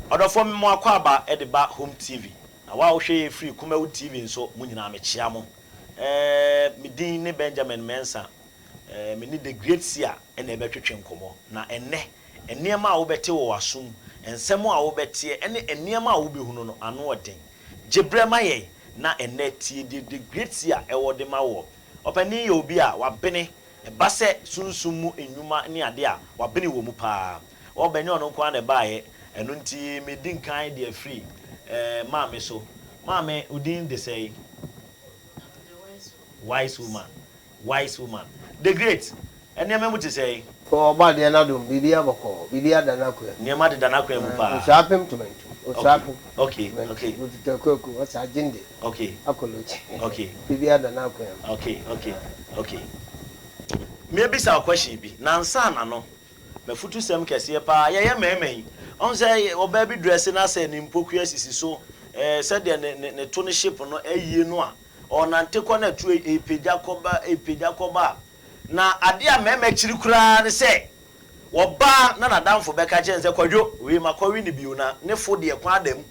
Ɔdɔfoɔ me mo akwaaba de ba Home TV na wo a wohwɛ yɛ firi Kumawu TV nso mo nyinaa mekyea mo. Ɛɛ me din ne Benjamin Mensah ɛɛ me ne The Great Seer na ɛbɛtwetwe nkɔmmɔ na ɛnnɛ nneɛma a wobɛte wɔ w'asom, nsɛm a wobɛteɛ ɛne nneɛma a wobɛhunu no ano ɔden. Gye berɛ ma yɛn na ɛnnɛ tie deɛ The Great Seer ɛwɔ de ma woɔ. Ɔpanin yɛ obi a wabene Ɛba sɛ sunsum mu nnwuma ne ade a, wabene wɔ mu paa. Ɔ, ɛnyɛ ɔno nko ara na ɛbaeɛ. Ɛno nti medi nkan de afiri eh, Maame so. Maame, wo din de sɛn? Wise woman. Wise woman. The Great, nneɛma mu te sɛn? Ɔ, Ɔbɔadeɛ no adom, biribiara bɔkɔɔ, biribiara da n'akwan mu. Nneɛma deda n'akwan mu paa. Osuaa apem tomantu, osuaa apem Okay, tomantu, okay. Otutu akuaku, ɔsaa gyende. Okay. Akolochi. Okay. Biribiara da n'akwan mu. Okay, okay, okay. Mebisa wo question bi, na ansa na no, m'afutusɛm kɛseɛ paa, yɛyɛ mmarima yi, ɔhu sɛ ɔbaa bi dresse na sɛ ne mpokua sisi so, eh, sɛdeɛ ne, ne, ne to ne shape no ayie no a, ɔrenante kɔ na ɛto ɛrepagya kɔba, ɛrepagya kɔba a, na adeɛ a mmarima kyiri koraa ne sɛ, ɔbaa na n'adamfo bɛka kyerɛ no sɛ, Kwadwo, wei makɔwe no bio, na ne fo deɛ kwan da mu.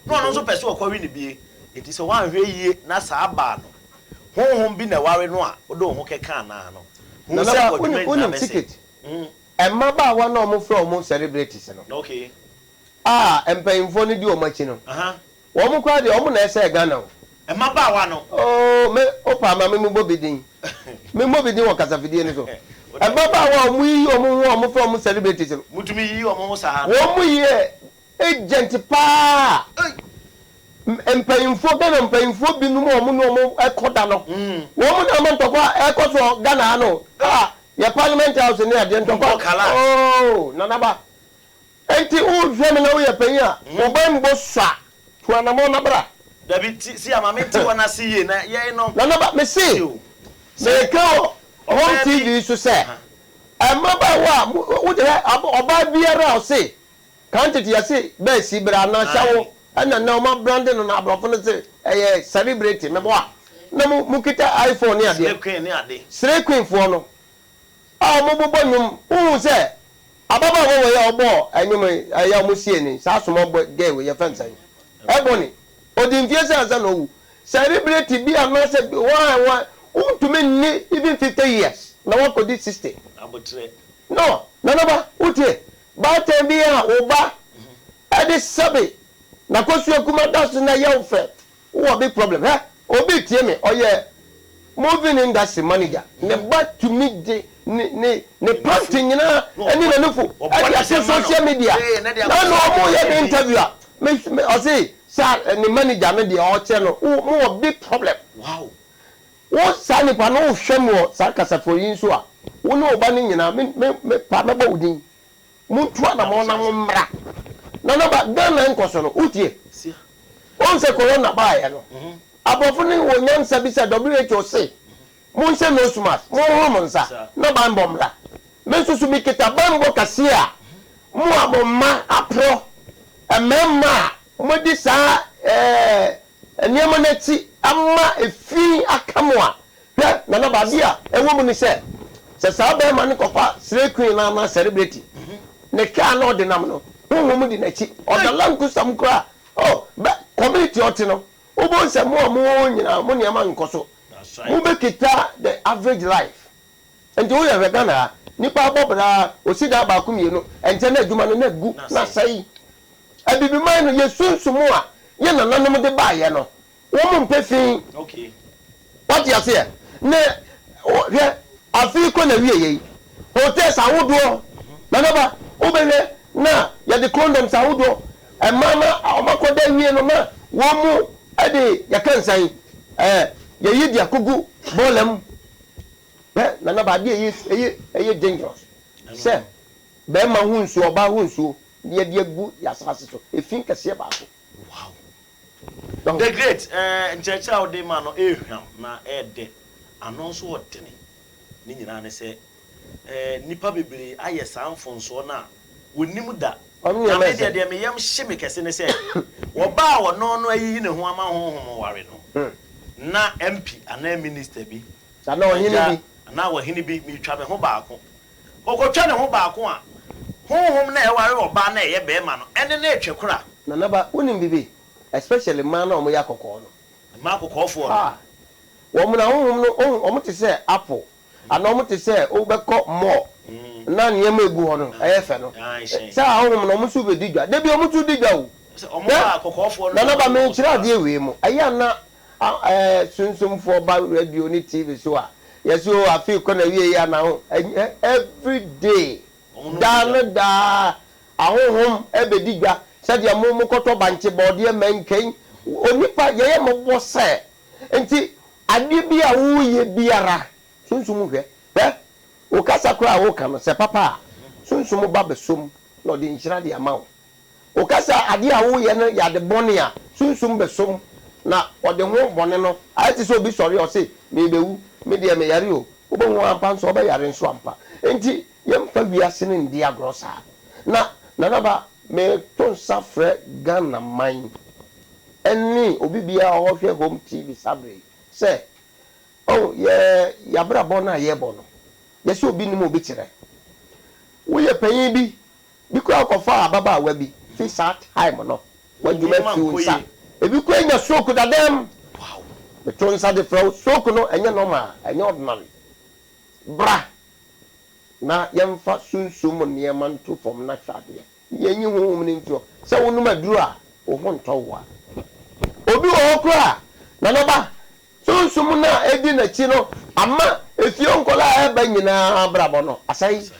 Na ɔno nso pɛ sɛ ɔkɔwe no bie. Enti sɛ woanhwɛ yie na saa baa no, honhom bi na ɛware no a, wode wo ho kɛka anaa no, hu Nana sɛ ba, w'adwuma wonim, nyinaa wonim bɛsɛe. secret? Mmabaawa no a wɔfrɛ wɔn celebrities no, Okay. a mpanyimfoɔ no di wɔn akyi no, Aha. wɔn koraa deɛ, wɔn na ɛsɛe Ghana o. Mmabaawa no. Oh, me, wopɛ a ma me mmobɔ bi din. Memmɔ bi din wɔ kasafidie no so. Mmabaawa a wɔyiyi wɔn ho a wɔfrɛ wɔn celebrities no. Motumi yiyi wɔn ho saa no? Wɔn yɛ Agent paa mpanyinfoɔ Ghana mpanyinfoɔ binom a wɔn ne wɔn kɔ da no wɔn na ama ntɔkwa a ɛkɔ so Ghana ha no a yɛ parliament house ne adeɛ ntɔkwa ooo nanaba nti wohwɛ me na woyɛ panyin a wo ban bɔ sua tu anamɔ na bra. Dabi ti si ama me nte wɔn ase yie na yɛn no. Nanaba me se meka wɔ home TV so sɛ mmabaawa a wode hɛ ɔbaa biara a ɔse Kan tete yɛse bɛɛ si bra na hyɛ wo ɛna nnɛ ɔmo abrande no na abrɔfo no se ɛyɛ celebrity meboa na mo mo kita iPhone ne adeɛ Slay queen ne ade. Slay queen foɔ no a ɔmo bobɔ nnwom wohu sɛ ababaawa wei a ɔbɔɔ ɛnwom yi ɛyɛ ɔmo sie no yi saa small boy girl wei yɛfrɛ no sɛn Ebony ɔdi mfie sɛn ansa na ɔwu celebrity bi anaasɛ hwan hwan wontumi nni even 50 years na wakɔdi 60 Aboterɛ. No Nanaba wotie Baatan bi a wo ba de sɛbe n'akosua kuma da so na ɛyɛ wo fɛ, wowɔ big problem. Hwɛ, obi retie me, ɔyɛ moving industry manager, ne ba tumi de ne ne ne panty nyinaa ne n'anufu de ato social media, na na wɔyɛ no interview a, me me ɔse saa ne manager no deɛ ɔkyerɛ no, wo mowɔ big problem. Wow. Wo saa nipa no wohwɛ me wɔ saa kasafo yi nso a, wo ne wo ba no nyinaa me me me pa mɛbɔ wo din. Montu anamɔn na mommra. Nana ba, Ghana nkɔso no, wotie? Wohu sɛ corona baeɛ no, aborɔfo no wɔ nyansa bi sɛ WHO se monhyɛ nose mask, monhohoro mo nsa, na banbɔ mmra. Me nso so mekita banbɔ kɛseɛ a mo a mo mma aporɔ, mmarima a moadi saa ɛɛ nneɛma no akyi ama efi aka mo a, hwɛ, Nana ba, adeɛ a ɛwɔ mu ne sɛ, sɛ saa barima no kɔfa slay queen no anaa celebrity, ne car na ɔde nam no, honhom di n'akyi, ɔda Land Cruiser mu koraa, oh, bɛ, community a ɔte no, wobɛhu sɛ mo a mowɔ hɔ nyinaa, mo nneɛma nkɔ so, mobɛkita the average life. Nti woyɛ hwɛ Ghana ha, nnipa abɔ bra, ɔsi dan baako mmienu, ɛnkyɛ na adwuma no na agu, na asɛe. Abibiman no, yɛ sunsum a yɛ nananom de baeɛ no, wɔn mpɛ fi. Wate aseɛ? Ne, hwɛ, afe yi kɔ n'awieɛ yi, hotels ahodoɔ, nanaba, wobɛhwɛ na yɛde condoms ahodoɔ, mmaa no a wɔakɔda awie no na wɔn mu de, yɛka nsan, ɛɛ, yɛyi de akɔgu bɔɔla mu. Hwɛ, nanaba, adeɛ ɛyɛ, ɛyɛ, ɛyɛ dangerous sɛ bɛrima ho nsuo, ɔbaa ho nsuo, na yɛde agu yɛn asase so. Efi kɛseɛ baako. Wow. The Great, eh, nkyerɛkyerɛ a wode ma no ɛrehwam na ɛɛdɛ, ano nso ɔdene. Ne nyinaa ne sɛ, eh, nnipa bebree ayɛ saa mfonsoɔ no a wɔnnim da. Ɔno Na nneɛma me deɛ, ɛsɛ. deɛ me yam hye me kɛse ne sɛ, wɔbaa a ɔno no ayiyi ne ho ama honhom ware no, na MP anaa minister bi, Anaa ɔhene agya, bi. anaa ɔhene bi, meretwa me ho baako, Ɔkɔtwa ne ho baako a, Honhom no a ɛware ɔbaa no a ɛyɛ barima no, ɛne no retwe kora. Nana ba, wonim biribi? Especially mmaa no a wɔyɛ akɔkɔɔ no. Mmaa akɔkɔɔfoɔ no. Ha! Wɔn na honhom no, wohu, wɔn te sɛ apple, anaa wɔn te sɛ wobɛkɔ mall na nneɛma a egu hɔ no, ɛyɛ fɛ no. Saa ahonhom no, wɔn nso bɛdi dwa. Da bi wɔn nso di dwa o. Hwɛ, Nana ba, merekyerɛ adeɛ wei mu. Ɛyɛ a na ɛɛ sunsumfoɔ ba radio ne TV so a, yɛse o afei kɔ na wie yi a na ho, ɛnyɛ every day, daa ne daa, ahonhom bɛdi dwa sɛdeɛ mo mokɔtɔ bankye, bɔɔdeɛ, mankan. Onipa, yɛyɛ mmɔbɔ sɛ, nti adeɛ bi a woreyɛ biara, sunsum hwɛ. Hwɛ, wo kasa koraa a woreka no, sɛ papa a, sunsum ba bɛsɔ mu na ɔde nhyira de ama wo. Woka sɛ adeɛ a woreyɛ no yɛ ade bɔne a, sunsum bɛsɔ mu na ɔde ho bɔne no ayɛ te sɛ obi sɔre a ɔse, merebɛwu, me deɛ meyare o. Wobɛhu ampa nso ɔbɛyare nso ampa. Enti yɛmfa wiase no ndi agorɔ saa. Na Nana Aba, meto nsa frɛ Ghana man ne obi biara a ɔhwɛ Home TV saa berɛ yi sɛ, ɔhu, yɛ yɛabrabɔ no a yɛrebɔ no, yɛsɛ obi nim obi kyerɛ. Woyɛ panyin bi Bi koraa kɔfaa ababaawa bi fi saa time no w'adwuma afi wo nsa ebi koraa nya stroke dadam meto nsa de frɛ wo stroke no ɛnyɛ normal ɛnyɛ ordinary bra na yɛmfa sunsum mu nneɛma nto fam na hwɛ adeɛ na yɛnyi honhom no mfi hɔ sɛ wonom aduro a wo ho ntɔ wo a obi wɔ hɔ koraa nana ba sunsum no a ɛdi n'akyi no ama efie nkɔla a ɛba nyinaa abrabɔ no asɛe.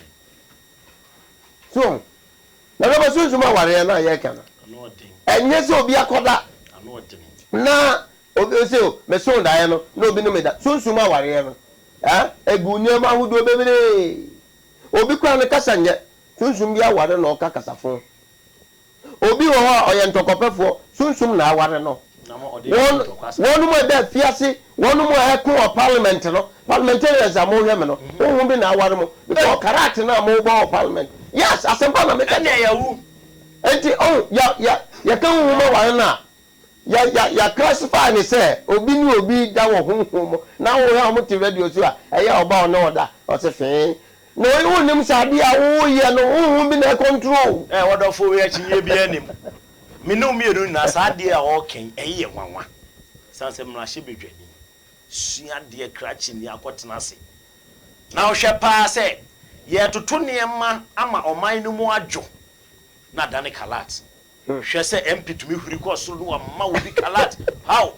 So woahu? Na bɛma sunsum awareɛ no a yɛreka no, ɛnyɛ sɛ obi akɔda na obi sɛ o mesoo daeɛ no na obi ne me da. Sunsum awareɛ no, eh, ɛgu nneɛma ahodoɔ bebree. Obi koraa ne kasa nyɛ, sunsum bi aware na ɔka kasafo. Obi wɔ hɔ a ɔyɛ ntɔkwapɛfoɔ, sunsum na aware no. Wɔn, wɔnom a ɛda afiase, wɔnom a ɛko wɔ parliament no, parliamentarians a mohwɛ me no, honhom bi na aware mo, because karate no a mobɔ wɔ parliament, yes, asɛmpa na meka kyerɛ wo. Enti, oh, ya, ya, yɛka honhom aware no a, ya, ya, ya classify no sɛ obi ne obi da wɔ honhom mu, na wohwɛ a wɔte radio so a, ɛyɛ ɔba ɔne ɔda, ɔse fee, Na ɔyi wonnim sɛ adeɛ a woreyɛ no honhom bi na ɛcontrol wo. Eh ɔdɔfo wei akyinnyeɛ biara nnim. Me ne wo mmienu nyinaa saa adeɛ a ɔreka yi ɛyi yɛ nwanwa. Ɛsiane sɛ mmarahyɛbadwani sua adeɛ krakye ni akɔtena ase na ɔhwɛ paa sɛ yɛretoto nneɛma ama ɔman no mu adwo na adane kalat. Hwɛ sɛ MP tumi huri kɔ soro na wama obi kalat how?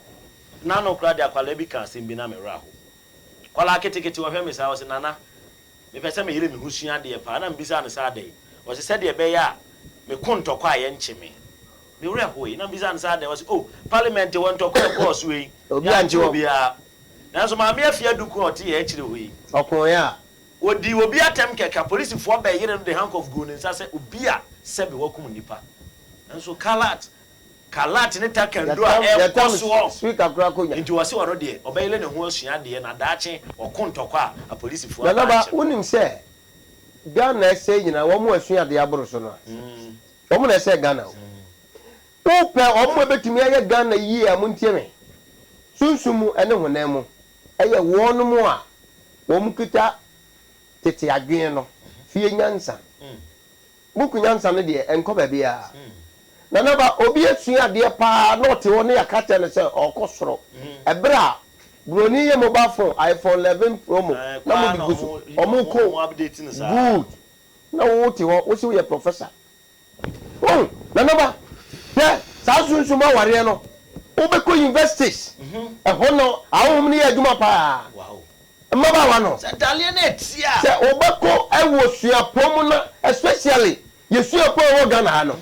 Nano koraa deɛ akwadaa bi kaa asɛm bi na me werɛ aho. Akwadaa ketekete ɔhwɛ me saa ɔse Nana mepɛ sɛ meyere me ho sua adeɛ paa na mebisaa no sɛ adɛn? Ɔse sɛdeɛ ɛbɛyɛ a meko ntɔkwa a yɛnkye me. Me werɛ hoe na mebisaa no sɛ adɛn? Ɔse oh parliament hɔ ntɔkwa a ɛkɔɔ so yi yɛankye obiara. Nanso Maame Afia Duku a ɔte yɛn akyire hɔ yi. Ɔkoeɛ a. Ɔdii obi atɛm kɛkɛ apolisifoɔ bɛyere no de handcuff guu ne nsa sɛ obi a sɛbe wakum nnipa. Nanso Kalat Kalat ne Takando a ɛrekɔ soɔ nti ɔse ɔno deɛ ɔbɛyere ne ho asua adeɛ na daakye ɔko ntɔkwa a apolisifoɔ aba Nanaba akyere no. wonim sɛ Ghana ɛsɛe nyinaa wɔn a asua adeɛ aboro so no a wɔn na ɛsɛe Ghana o. Wopɛ wɔn a ɛbɛtumi ayɛ Ghana yie a montie me, sunsum mu ne honam mu ɛyɛ wɔnom a wɔn kita tete adwene no, fie nyansa. Book nyansa no deɛ ɛnkɔ baabiara. Nana ba, obi asua adeɛ paa na ɔte hɔ na yɛaka kyerɛ no sɛ ɔrekɔ soro. Ɛberɛ a broni yɛ mobile phone, iPhone 11 promo na mode gu so, wɔn kɔ o. Good. Na wo te hɔ, wose woyɛ professor. Wohu? Nana ba, hwɛ saa sunsum awareɛ no, wobɛkɔ universities, ɛhɔ na ahonhom no yɛ adwuma paa. Mmabaawa no. Sɛ ntaleɛ no ɛteɛ a. Sɛ wobɛkɔ wɔ suapɔn mu na especially yɛ suapɔn a ɛwɔ Ghana ha no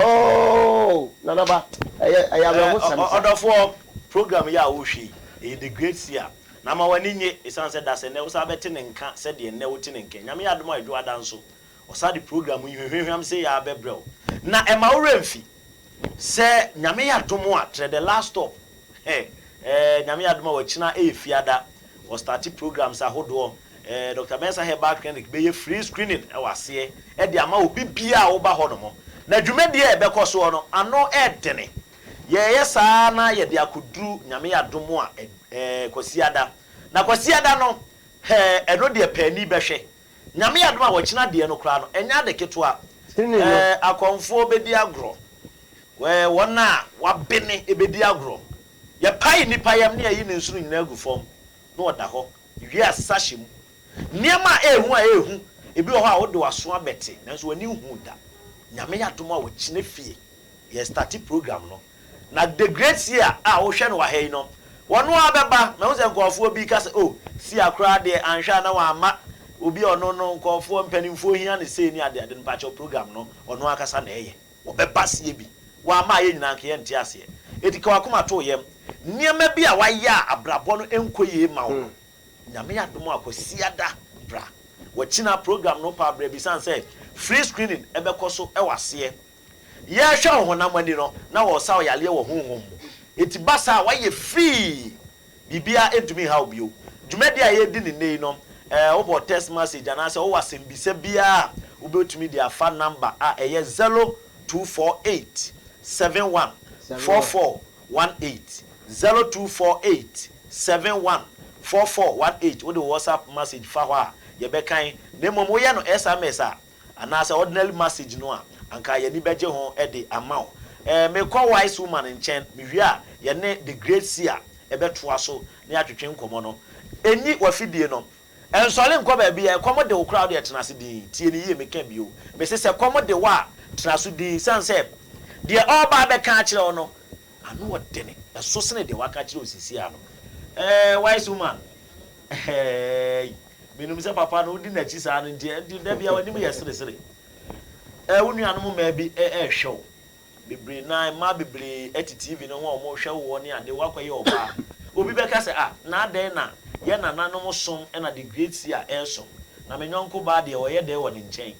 oh Nana ba ɛyɛ ɛyɛ awerɛhosɛm sa. Ɔdɔfoɔ, program yi a worehwɛ yi, ɛyɛ The Great Seer. Na ma w'ani nnye, ɛsiane sɛ dasɛ nnɛ wosan bɛte ne nka sɛdeɛ nnɛ wote ne nka yi. Nyame yɛ adom a Adwoada nso, ɔsan de program yi hwehwehwam sei ara bɛbrɛ wo. Na ɛmma wo werɛ mfi sɛ Nyame yɛ adom a, kyerɛ The Last Stop, hɛ, eh, Nyame yɛ adom a wakyina ɛyɛ Fiada, wɔ starte programs ahodoɔ, eh, Doctor Mensah Herbal Clinic bɛyɛ free screening ɛwɔ aseɛ ɛde ama obi biara a woba hɔ nom. Na dwumadie a ɛbɛkɔ soɔ no, ano ɛɛdene. Yɛɛyɛ saa na yɛde akɔduru Nyame yɛ adom a, eh, Kwasiada. Na Kwasiada no, hɛ, ɛno deɛ paani bɛhwɛ. Nyame yɛ adom a wɔkyena deɛ no koraa no, ɛnyɛ ade ketewa. Screening no. Ɛɛ, akɔmfoɔ bɛdi agorɔ. Ɛɛ, wɔn a wɔabene bɛdi agorɔ. Yɛpae nnipa yam na yɛyi ne nsono nyinaa gu fam, na ɔda hɔ. Wie a, sesa hyɛ mu. Nneɛma a ɛyɛ hu a ɛyɛ hu, ebi wɔ hɔ a wode w'aso abɛte nanso w'ani nhuu da. Nyame yɛ adom a wɔkyena fie yɛ starte program no. Na The Great Seer a wohwɛ no wɔ ha yi no, wɔno ara bɛba. Mahu sɛ nkurɔfoɔ bi ka sɛ oh, Seer koraa deɛ anhwɛ a na wamma, obi a ɔno no nkurɔfoɔ, mpanimfoɔ hia no sei ne adeade no, mpakyɛw program no ɔno ankasa na ɛyɛ. Wɔbɛba seɛ bi. Wamma a yɛn nyinaa nka yɛnte aseɛ. Enti ka w'akoma to wo yam. Nneɛma bi a wayɛ a abrabɔ no nkɔ yie mma wo no, Nyame adom a Kwasiada bra. Wakyina program no paa bra bi sane sɛ free screening ɛbɛkɔ so wɔ aseɛ. Yɛrehwɛ wo honam ani no na wɔresa wo yareɛ wɔ honhom mu. Enti ba saa a woayɛ free biribiara ntumi nha wo bio. Dwumadie a yɛredi no nnɛ yi no eh wobɔ text message anaasɛ wowɔ asɛmbisa biara a wobɛtumi de afa number a ɛyɛ 0248 71 44 18 0248 71 44 18 Wode wo WhatsApp message fa hɔ a, yɛbɛkan. Na mmom woyɛ no sms a, anaasɛ ordinary message no a, anka yɛn ani bɛgye ho de ama wo. Eh, mekɔ Wise Woman nkyɛn, mewie a, yɛne The Great Seer bɛtoa so na yɛatwetwe nkɔmmɔ no. Nyi w'afidie no. Nsɔre nkɔ baabiara, ɛkɔm de wo koraa a, wo deɛ tena ase dinn. Tie no yie, meka bio, mese sɛ kɔm de wo a, tena so dinn, esiane sɛ deɛ ɔreba abɛka akyerɛ wo no, ano ɔdene, ɛso sene deɛ waka akyerɛ wo seesei ara no. Ɛɛ, wise woman, ɛɛi, menim sɛ papa no wodi n'akyi saa no nti, ɛnti da biara w'anim yɛ seresere. Ɛɛ, wo nuanom mmaa bi rehwɛ wo. Bebree no ara, mmaa bebree te TV no ho a wɔrehwɛ woɔ ne ade, woakɔyɛ ɔbaa. Obi bɛka sɛ, Ah, na adɛn na yɛn nananom som na The Great Seer resom, na me yɔnko baa deɛ ɔyɛ dɛn wɔ ne nkyɛn?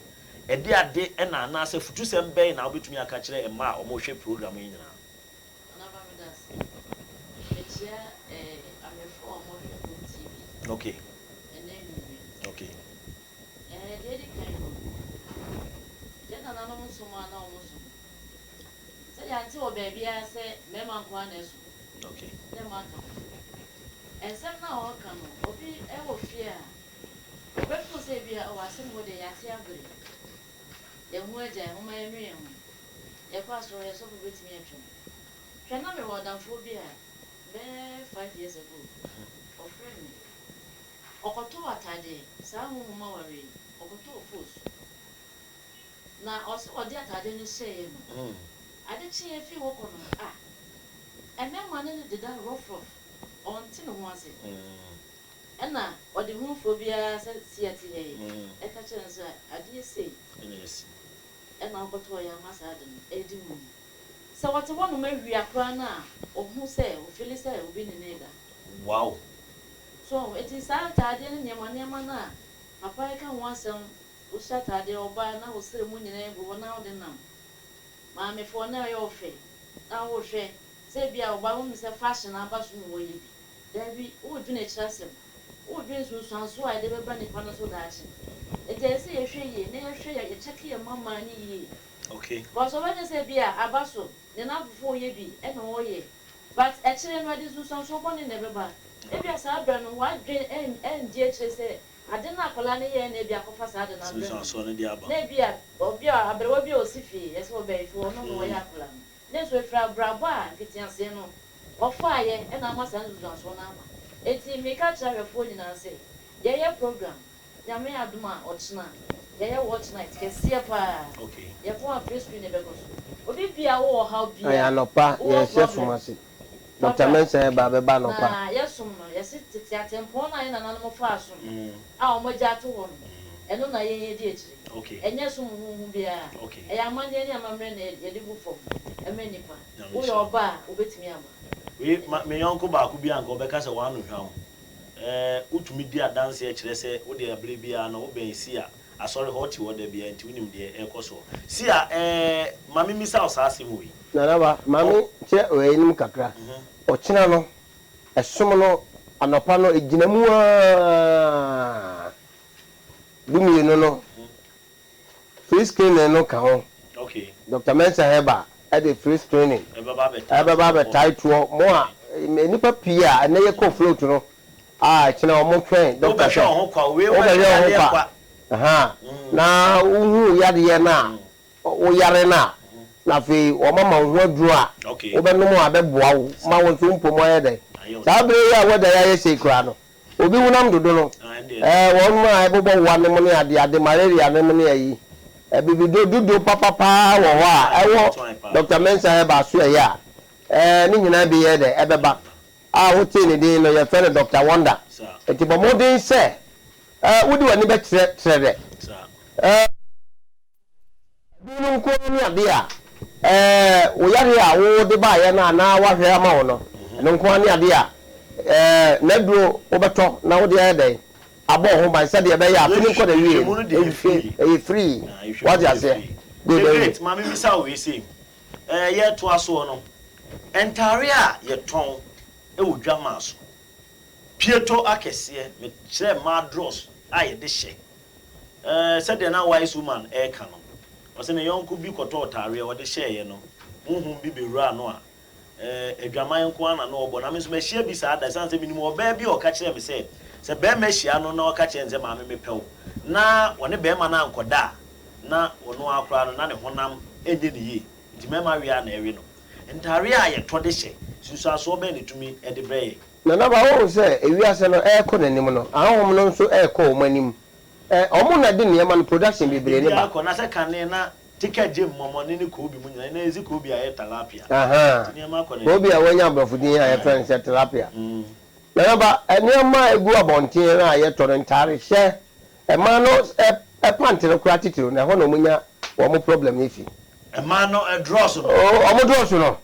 Ɛde ade na anaasɛ afutusɛm bɛn na wobɛtumi aka akyerɛ mmaa a wɔrehwɛ program yi nyinaa? Anaba meda ase. Mekyia eh, ahwɛfoɔ a wɔrehwɛ Home TV Okay. ɛnɛ anwummerɛ yi. Okay. Eh, deɛ edi kan no, yɛn nananom som a na wɔsom no, sɛ yɛante wɔ baabiara sɛ mmarima nko ara na ɛsom, Okay. na mmaa ka ho. Nsɛm no a wɔka no, obi wɔ fie a, ɔbɛfeel sɛ ebia, oh, asɛm wɔ deɛ yɛate abere, yɛn ho agyae, momma yɛnwe yɛn ho. Yɛkɔ asɔre a, sɔfo betumi atwam. Hwɛ, na mewɔ adamfoɔ bi a, bɛyɛ 5 years ago, ɔfrɛɛ me. Ɔkɔtɔɔ ataadeɛ, saa honhom awareɛ yi, ɔkɔtɔɔ fos. Na ɔse ɔde ataadeɛ no hyɛeɛ no, ade kyeeɛ firi hɔ kɔ no, ah, mmarima no deda rough rough, ɔnte ne ho ase. Ɛna ɔde hunufoɔ biara sɛ siate ha yi, ɛka kyerɛ no sɛ adeɛ sei ɛna ɔkɔtɔɔ yɛ ama saa ade no ɛredi mu yi. Sɛ wɔte hɔnom awia koraa no a, ɔhu sɛ, ɔfeel sɛ obi ne ne da. So eti saa ataadeɛ ne nneɛma nneɛma no a papa yi ka ho asɛm, wohyɛ ataadeɛ ɔbaa na wo sere mu nyinaa gu hɔ na wode nam. Maamefoɔ na ɛyɛ ɔfɛ na wohwɛ sɛ ebi a ɔbaa wonim sɛ fashion aba so na wɔyɛ bi. Daabi, wodwene akyire asɛm. Wodwene nsunsuansoɔ a yɛde bɛba nipa no so daakye. Nti ɛsɛ sɛ yɛhwɛ yie na yɛhwɛ yɛ yɛkyɛke yɛn mma no yie. Because ɔbɛnyɛ sɛ bi a aba so ne n'afofoɔ yɛ bi ɛna ɔyɛ. But akyire no ɛde nsunsuansoɔ bɔne na ɛbɛba. Ebi a saa berɛ no wadwene ɛngye akyire sɛ ade no akwadaa no yɛɛ na ebi akɔfa saa ade no abrɛ no. Nsunsuansoɔ no de aba. Na ebi a obi a aberewa bi a ɔsi fie yɛsɛ ɔbɛn fie ɔno na ɔyɛ akwadaa no. Ne nso efiri abrabɔ a mfitiaseɛ no ɔfaayɛ ɛna ama saa nsunsuansoɔ no aba. Eti meka kyerɛ ahwɛfoɔ nyinaa sɛ yɛyɛ program Nyame adom a ɔkyena yɛyɛ watch night kɛseɛ paa. Yɛpɔn a free screen ɛbɛkɔ so. Obi bia wowɔ haw Ɛyɛ bia anɔpa wowɔ yɛhyɛ som problem ase. fa Dr. bra. Mensah ɛba bɛba anɔpa. Na yɛsom no yɛse tete atempɔn no a yɛn nananom faa so no a wɔn agya ato hɔ no ɛno na yɛn yɛdi akyire. Ɛnyɛ som huhu biara. Ɛyɛ amanneɛ ne amammerɛ na yɛde gu fam ɛma nnipa. Nyame Woyɛ nhyira wo. ɔba a wobɛtumi aba. Wei ma me yɔnko baako bi a anka ɔbɛka sɛ w'ano hwam. Ɛɛ wotumi di adanseɛ kyerɛ sɛ wo deɛ berɛ biara no wobɛn Sia asɔre hɔ wote hɔ da biara nti wonim deɛ ɛrekɔ soɔ. Sia ɛɛ ma memmisa wo saa asɛm wei. Nana ba, ma me kyerɛ w'anim kakra. Ɔkyena no, ɛsom no, anɔpa no, ɛgyina mu ara 12 no, free screening no ka ho. Dr. Mensah Herbal ɛde free screening ɛbɛba abɛtaa ɛbɛba toɔ hɔ. Abɛtae toɔ mo a nnipa pii a ɛnɛ yɛkɔ float no a ɛkyena wɔn twɛn doctor Wobɛhwɛ sɛ wo ho kwa, wei wobɛhwɛ wobɛhwɛ wo ho yadeɛ kwa. Kwa. Ahaa, na wohu wo yadeɛ no a, woyare no a, na afei wɔama wo ho aduro a wobɛnom a ɛbɛboa wo ma wo nso wo mpɔ mu ayɛ dɛn. Saa berɛ yi a weather yi ayɛ sei koraa no, obi honam dodo no, ɛɛ wɔnom a ɛbobɔ woa nom ne adeade, malaria nom ne ayi, abibiduro dodo papapaa wɔ hɔ a ɛwɔ Doctor Mensah Herbal asoɛeɛ a, ɛɛ ne nyinaa bi yɛ dɛn, ɛbɛba. A wotee ne din no, yɛfrɛ no Doctor Wonder. Nti bɔ mmɔden sɛ ɛɛ wode w'ani bɛkyerɛ kyerɛ dɛ ɛɛ aduru no nko ara ne adeɛ a ɛɛ wo yareɛ a wode baeɛ no anaa wahwɛ ama wo no, ɛno nko ara ne adeɛ a ɛɛ n'aduro wobɛtɔ na wode ayɛ dɛn abɔ wo ho ban sɛdeɛ ɛbɛyɛ a afe no nkɔ n'awieɛ no, ɛyɛ free. Wate aseɛ? Good. The Great, ma memmisa wo wei sei, ɛɛ yɛretoa soɔ no, ntareɛ a yɛtɔn wɔ dwamaa so, Pieto akɛseɛ, mekyerɛ mmaa drɔs a yɛde hyɛ. Ɛɛ, sɛdeɛ na wise woman reka no, ɔse ne yɔnko bi kɔtɔɔ taareɛ, ɔde hyɛeɛ no, honhom bi bɛwuraa no a, ɛɛ, adwaman nko ara na na ɔbɔ. Na me nso mahyia bi saa da, ɛsiane sɛ menim ɔbaa bi a ɔka kyerɛɛ me sɛ, sɛ barima hyia no na ɔka kyerɛ no sɛ maame mepɛ wo, na ɔne barima no ankɔda a, na ɔno ara koraa no, na ne honam nyɛ no yie, nti mmarima we ara na ɛwe no. Ntaareɛ a yɛtɔ de hyɛ, nsunsuansoɔ bɛn na ɛtumi de brɛ yɛn? Nana ba, wohu sɛ ewiase no ɛrekɔ n'anim no, ahonhom no nso ɛrekɔ wɔn anim. Ɛ, wɔn na ɛde nneɛma no, production bebree no ba. Biribiara kɔ, na sɛ kane na ticket gye mmɔmɔne ne koobi mu nyinaa, ɛnnɛ yɛsi koobi a ɛyɛ tilapia. Ahaa, Nti nneɛma akɔ n'anim. Koobi a wanya aborɔfo din a yɛfrɛ no sɛ tilapia. Nana ba, nneɛma a ɛgu abɔnten no a yɛtɔ no, ntaarehyɛ, mmaa no ɛ, pant no koraa titiriw no, ɛhɔ na wɔnya wɔn problem no fi. Mmaa no drɔs no. Oh, wɔn drɔs no.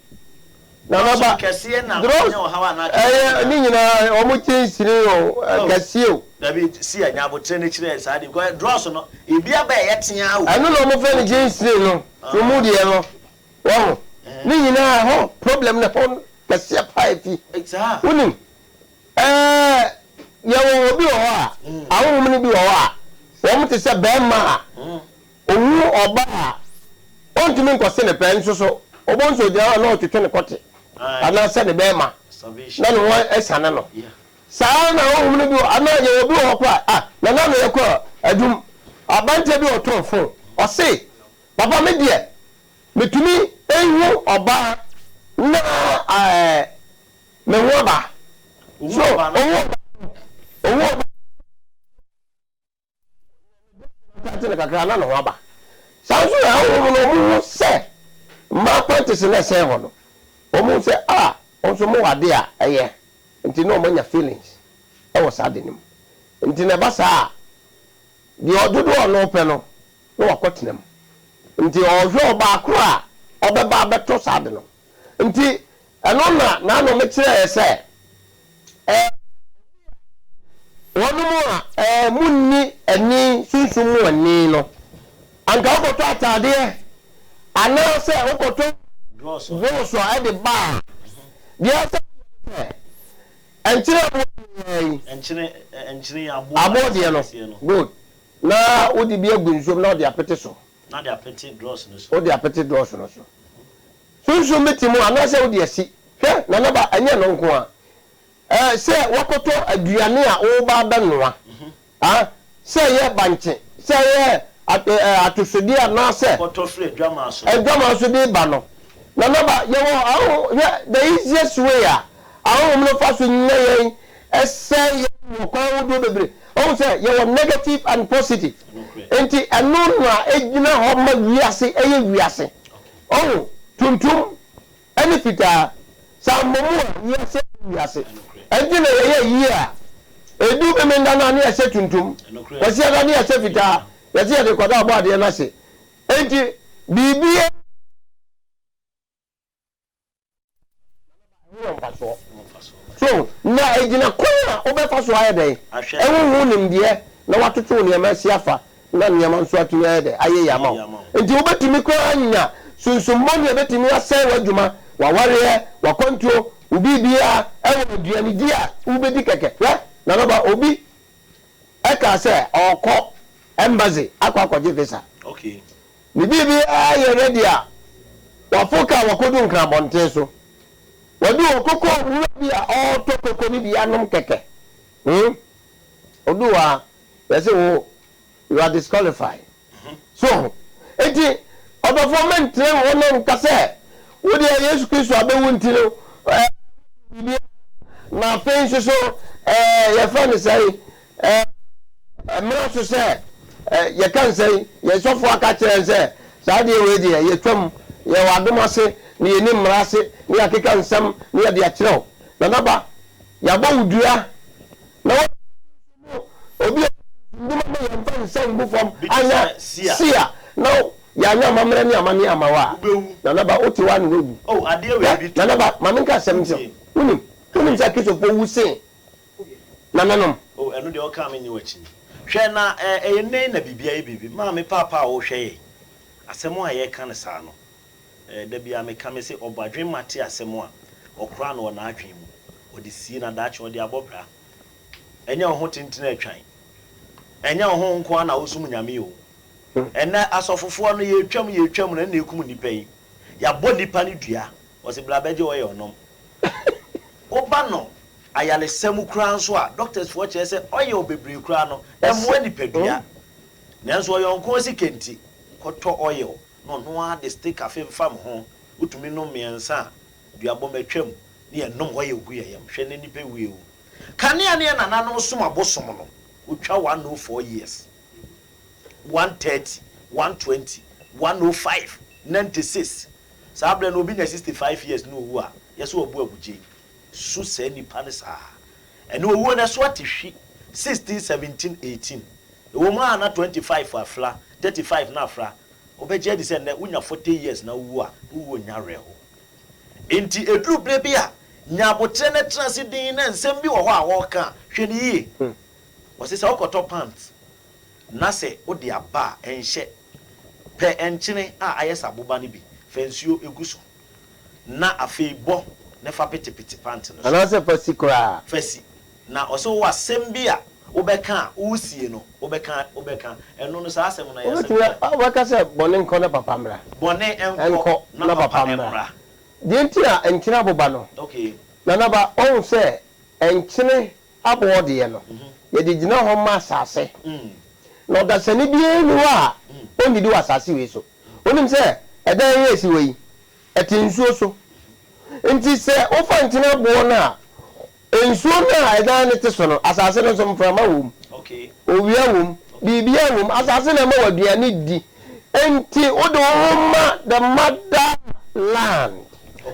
Nana ba, kɛseɛ na drɔs, ɔnyɛ ɔhaw anaa ɛyɛ ne nyinaa wɔn kyɛnsini o, oh. Kɛseɛ o. Dabi, si a nyabotere no kyerɛ saa de, because drɔs no, ebi aba ɛyɛ tea o. Ɛno na wɔn fɛ no kyɛnsini no, so mu deɛ no, wɔho. Ne nyinaa ɛhɔ problem no ɛhɔ kɛseɛ paa efi. Saa. Wonim, ɛɛ, yɛwɔ obi wɔ hɔ a, ahonhom no bi wɔ hɔ a, wɔn te sɛ bɛrima a. Ohu ɔbaa a, ontumi nkɔse no pɛ, nso so wobɛhu sɛ ogyina hɔ a na ɔretwetwe ne kɔte anaasɛ ne bɛrima na ne ho asiane no. Saa ara na honhom no bi wɔ, anaa yɛwɔ obi wɔ hɔ koraa a, na na yɛkɔ adwum, aberanteɛ bi a ɔtɔn fon, ɔse, Papa me deɛ, metumi hu ɔbaa na ɛɛ me ho aba. So, ohu ɔbaa no, ohu ɔbaa no. Ɔtete no kakra na ne ho aba. Saa nso na ahonhom no, wɔhu sɛ mmaa panties no ɛsɛn hɔ no, wɔhu sɛ ah, wɔn nso mowɔ ade a ɛyɛ, nti na wɔanya feelings wɔ saa ade no mu. Nti na ɛba saa a, deɛ dodoɔ a ɔno pɛ no, na wakɔtena mu. Nti ɔhwɛ ɔbaa koro a ɔbɛba abɛtɔ saa ade no. Nti ɛno na n'ano mekyerɛɛ sɛ, ɛɛ, Wɔnom a ɛɛ munni ani, sunsum mu ani no, anka wokɔtɔ ataadeɛ anaasɛ wokɔtɔ drɔs a ɛde ba a, deɛ ɛsɛ sɛ woyɛ ne sɛ, nkyene aboɔ deɛ yi, aboɔ deɛ no, good, na wode bi agu nsuom na wode apete so. Wode apete drɔs no so. Sunsum bi te mu anaasɛ wode asi. Hwɛ, Nanaba, ɛnyɛ ɛno nko ara. Ɛɛ, sɛ woakɔtɔ aduane a woreba abɛnoa, ah, sɛ ɛyɛ bankye, sɛ ɛyɛ atosodeɛ anaasɛ. Kɔtɔ firi adwaman so. Adwaman so de reba no. Nanaba, yɛwɔ ahonhom, hwɛ, the easiest way a ahonhom no fa so nya yɛn, sɛe yɛn wɔ kwan ahodoɔ bebree. Woahu sɛ yɛwɔ negative and positive. Nti ɛno na ɛgyina hɔ ma wiase ɛyɛ wiase. Woahu, tuntum ne fitaa. Sɛ ammɔ mu a, wiase ayɛ wiase. Ɛnti na yɛyɛ ayie a, ɛdu Memenda no a ne yɛhyɛ tuntum, Kwasiada ne yɛhyɛ fitaa, yɛse yɛde rekɔda Ɔbɔadeɛ no ase. Enti biribiara. Ɛho wɔ mfasoɔ. So na ɛgyina kwan a wobɛfa so ayɛ dɛn ahu ho nimdeɛ na woatoto wo nneɛma asi afa na nneɛma nso atumi ayɛ dɛn ayɛ yie ama wo. Nti wobɛtumi koraa anya sunsum bɔne a ɛbɛtumi asɛe w'adwuma, w'awareɛ, w'akwantuo, wo biribiara ɛwɔ aduanedi a wobɛdi kɛkɛ. Hwɛ, Nanaba, obi ɛkaa sɛ ɔrekɔ embassy akɔ akɔgye visa. Ne biribiara yɛ ready a, wafo kaa wakodu Nkran abɔnten so. Wadu hɔ koko wura bi a ɔretɔ koko no bi anom kɛkɛ. Hmm? Odu hɔ a, yɛse wo, You are disqualified. So ho? Enti, ɔdɔfoɔ mɛntena hɔ na nka sɛ, wo deɛ Yesu Kristo abɛwu nti no, ɛɛ, biribiara, na afei nso so, ɛɛ, yɛfrɛ no sɛn, ɛɛ, ɛmmra so sɛ, ɛɛ, yɛka no sɛn, yɛn sɔfoɔ aka akyerɛ yɛn sɛ, saa adeɛ wei deɛ, yɛtwam, yɛwɔ adom ase, na yɛnni mmara ase, na yɛakeka nsɛm, na yɛde akyerɛ wo. Nana ba, yɛabɔ wo dua, na wo. Obi a ndwuma ma yɛmfa nsa ngu fam anya sia na yɛanyɛ amammerɛ ne amanneɛ amma wo a, Nana Ba, wote hɔ a na woawu. Hwɛ, Nana Ba, ma menka asɛm nkyerɛ wo. Wonim, wonim sɛ Akristofoɔ wu sen nananom? Oh, ɛno deɛ woka a mennye wo akyinnye. Hwɛ, na ɛyɛ nnɛ yi na biribi ayɛ biribi. Maame, Paapa a wohwɛ yɛn, asɛm a yɛreka no saa no, da biara meka, mese ɔbadwemma te asɛm a, ɔkora no wɔ n'adwene mu, ɔde sie na daakye ɔde abɔ bra. Ɛnyɛ wo ho tentene atwan. Ɛnyɛ wo ho nko ara na wosom Nyame o. Ɛnnɛ asɔfofoɔ no yɛretwam yɛretwam no ɛna ɛkum nnipa yi. Yɛabɔ nnipa no dua. Wɔse bra bɛgye oil nom. Woba no ayaresa mu koraa nso a, doctors foɔ kyerɛ sɛ oil bebree koraa no ɛmmoa nipadua. Nanso ɔyɔnko sika nti, kɔtɔ oil na ɔno ara de stick afemfam ho. Wotumi nom mmiɛnsa a, duabɔ matwam ne yɛnom oil gu yɛn yam. Hwɛ nnɛ nnipa wu awu. Kanea ne yɛn nananom som abosom no, wotwa 104 years, 130, 120, 105, 96. Saa berɛ no obi nya 65 years na owu a, yɛse wabu abugyei. Su saa nipa no saa. Ɛnɛ owuo no ɛso ate hwi, 16, 17, 18. Ɛwɔ mu a na 25 afra, 35 na afra. Wobɛgye adi sɛ nnɛ wonya 40 years na wowu a, wo wuo nyɛ awerɛho. Enti ɛduru berɛ bi a, nya aboterɛ na tena ase dinn na nsɛm bi wɔ hɔ a wɔreka a, hwɛ no yie. Wɔse sɛ wokɔtɔ pant na sɛ wode aba a, ɛnhyɛ. Pɛ nkyene a ayɛ sɛ aboba no bi, fa nsuo gu so, na afei bɔ na fa petepete pant no so. Anaasɛ fa si koraa. Fa si. Na ɔse wowɔ asɛm bi a wobɛka a, woresie no, wobɛka, wobɛka. Ɛno no, saa asɛm no, ɛyɛ asɛm Wobɛtumi bɛn? a, wobɛka sɛ, Bɔne nkɔ na papa mmra. Bɔne nkɔ Nkɔ na na papa papa mmra. mmra. Deɛ nti a nkyene aboba no, Okay. Nana Ba, woahu sɛ nkyene aboɔ deɛ no, yɛde gyina hɔ ma asase. Na ɔdasani biara nni hɔ a ɔnnidi wɔ asase wei so. Wonim sɛ ɛdan yi a ɛsi hɔ yi, ɛte nsuo so. Nti sɛ wofa nkyene aboɔ no a, Nsuo no a ɛdan no te so no, asase no nso, mframa wom, owia wom, biribiara wom. Asase na ɛma wo aduane di. Enti wode wo ho ma the mother land.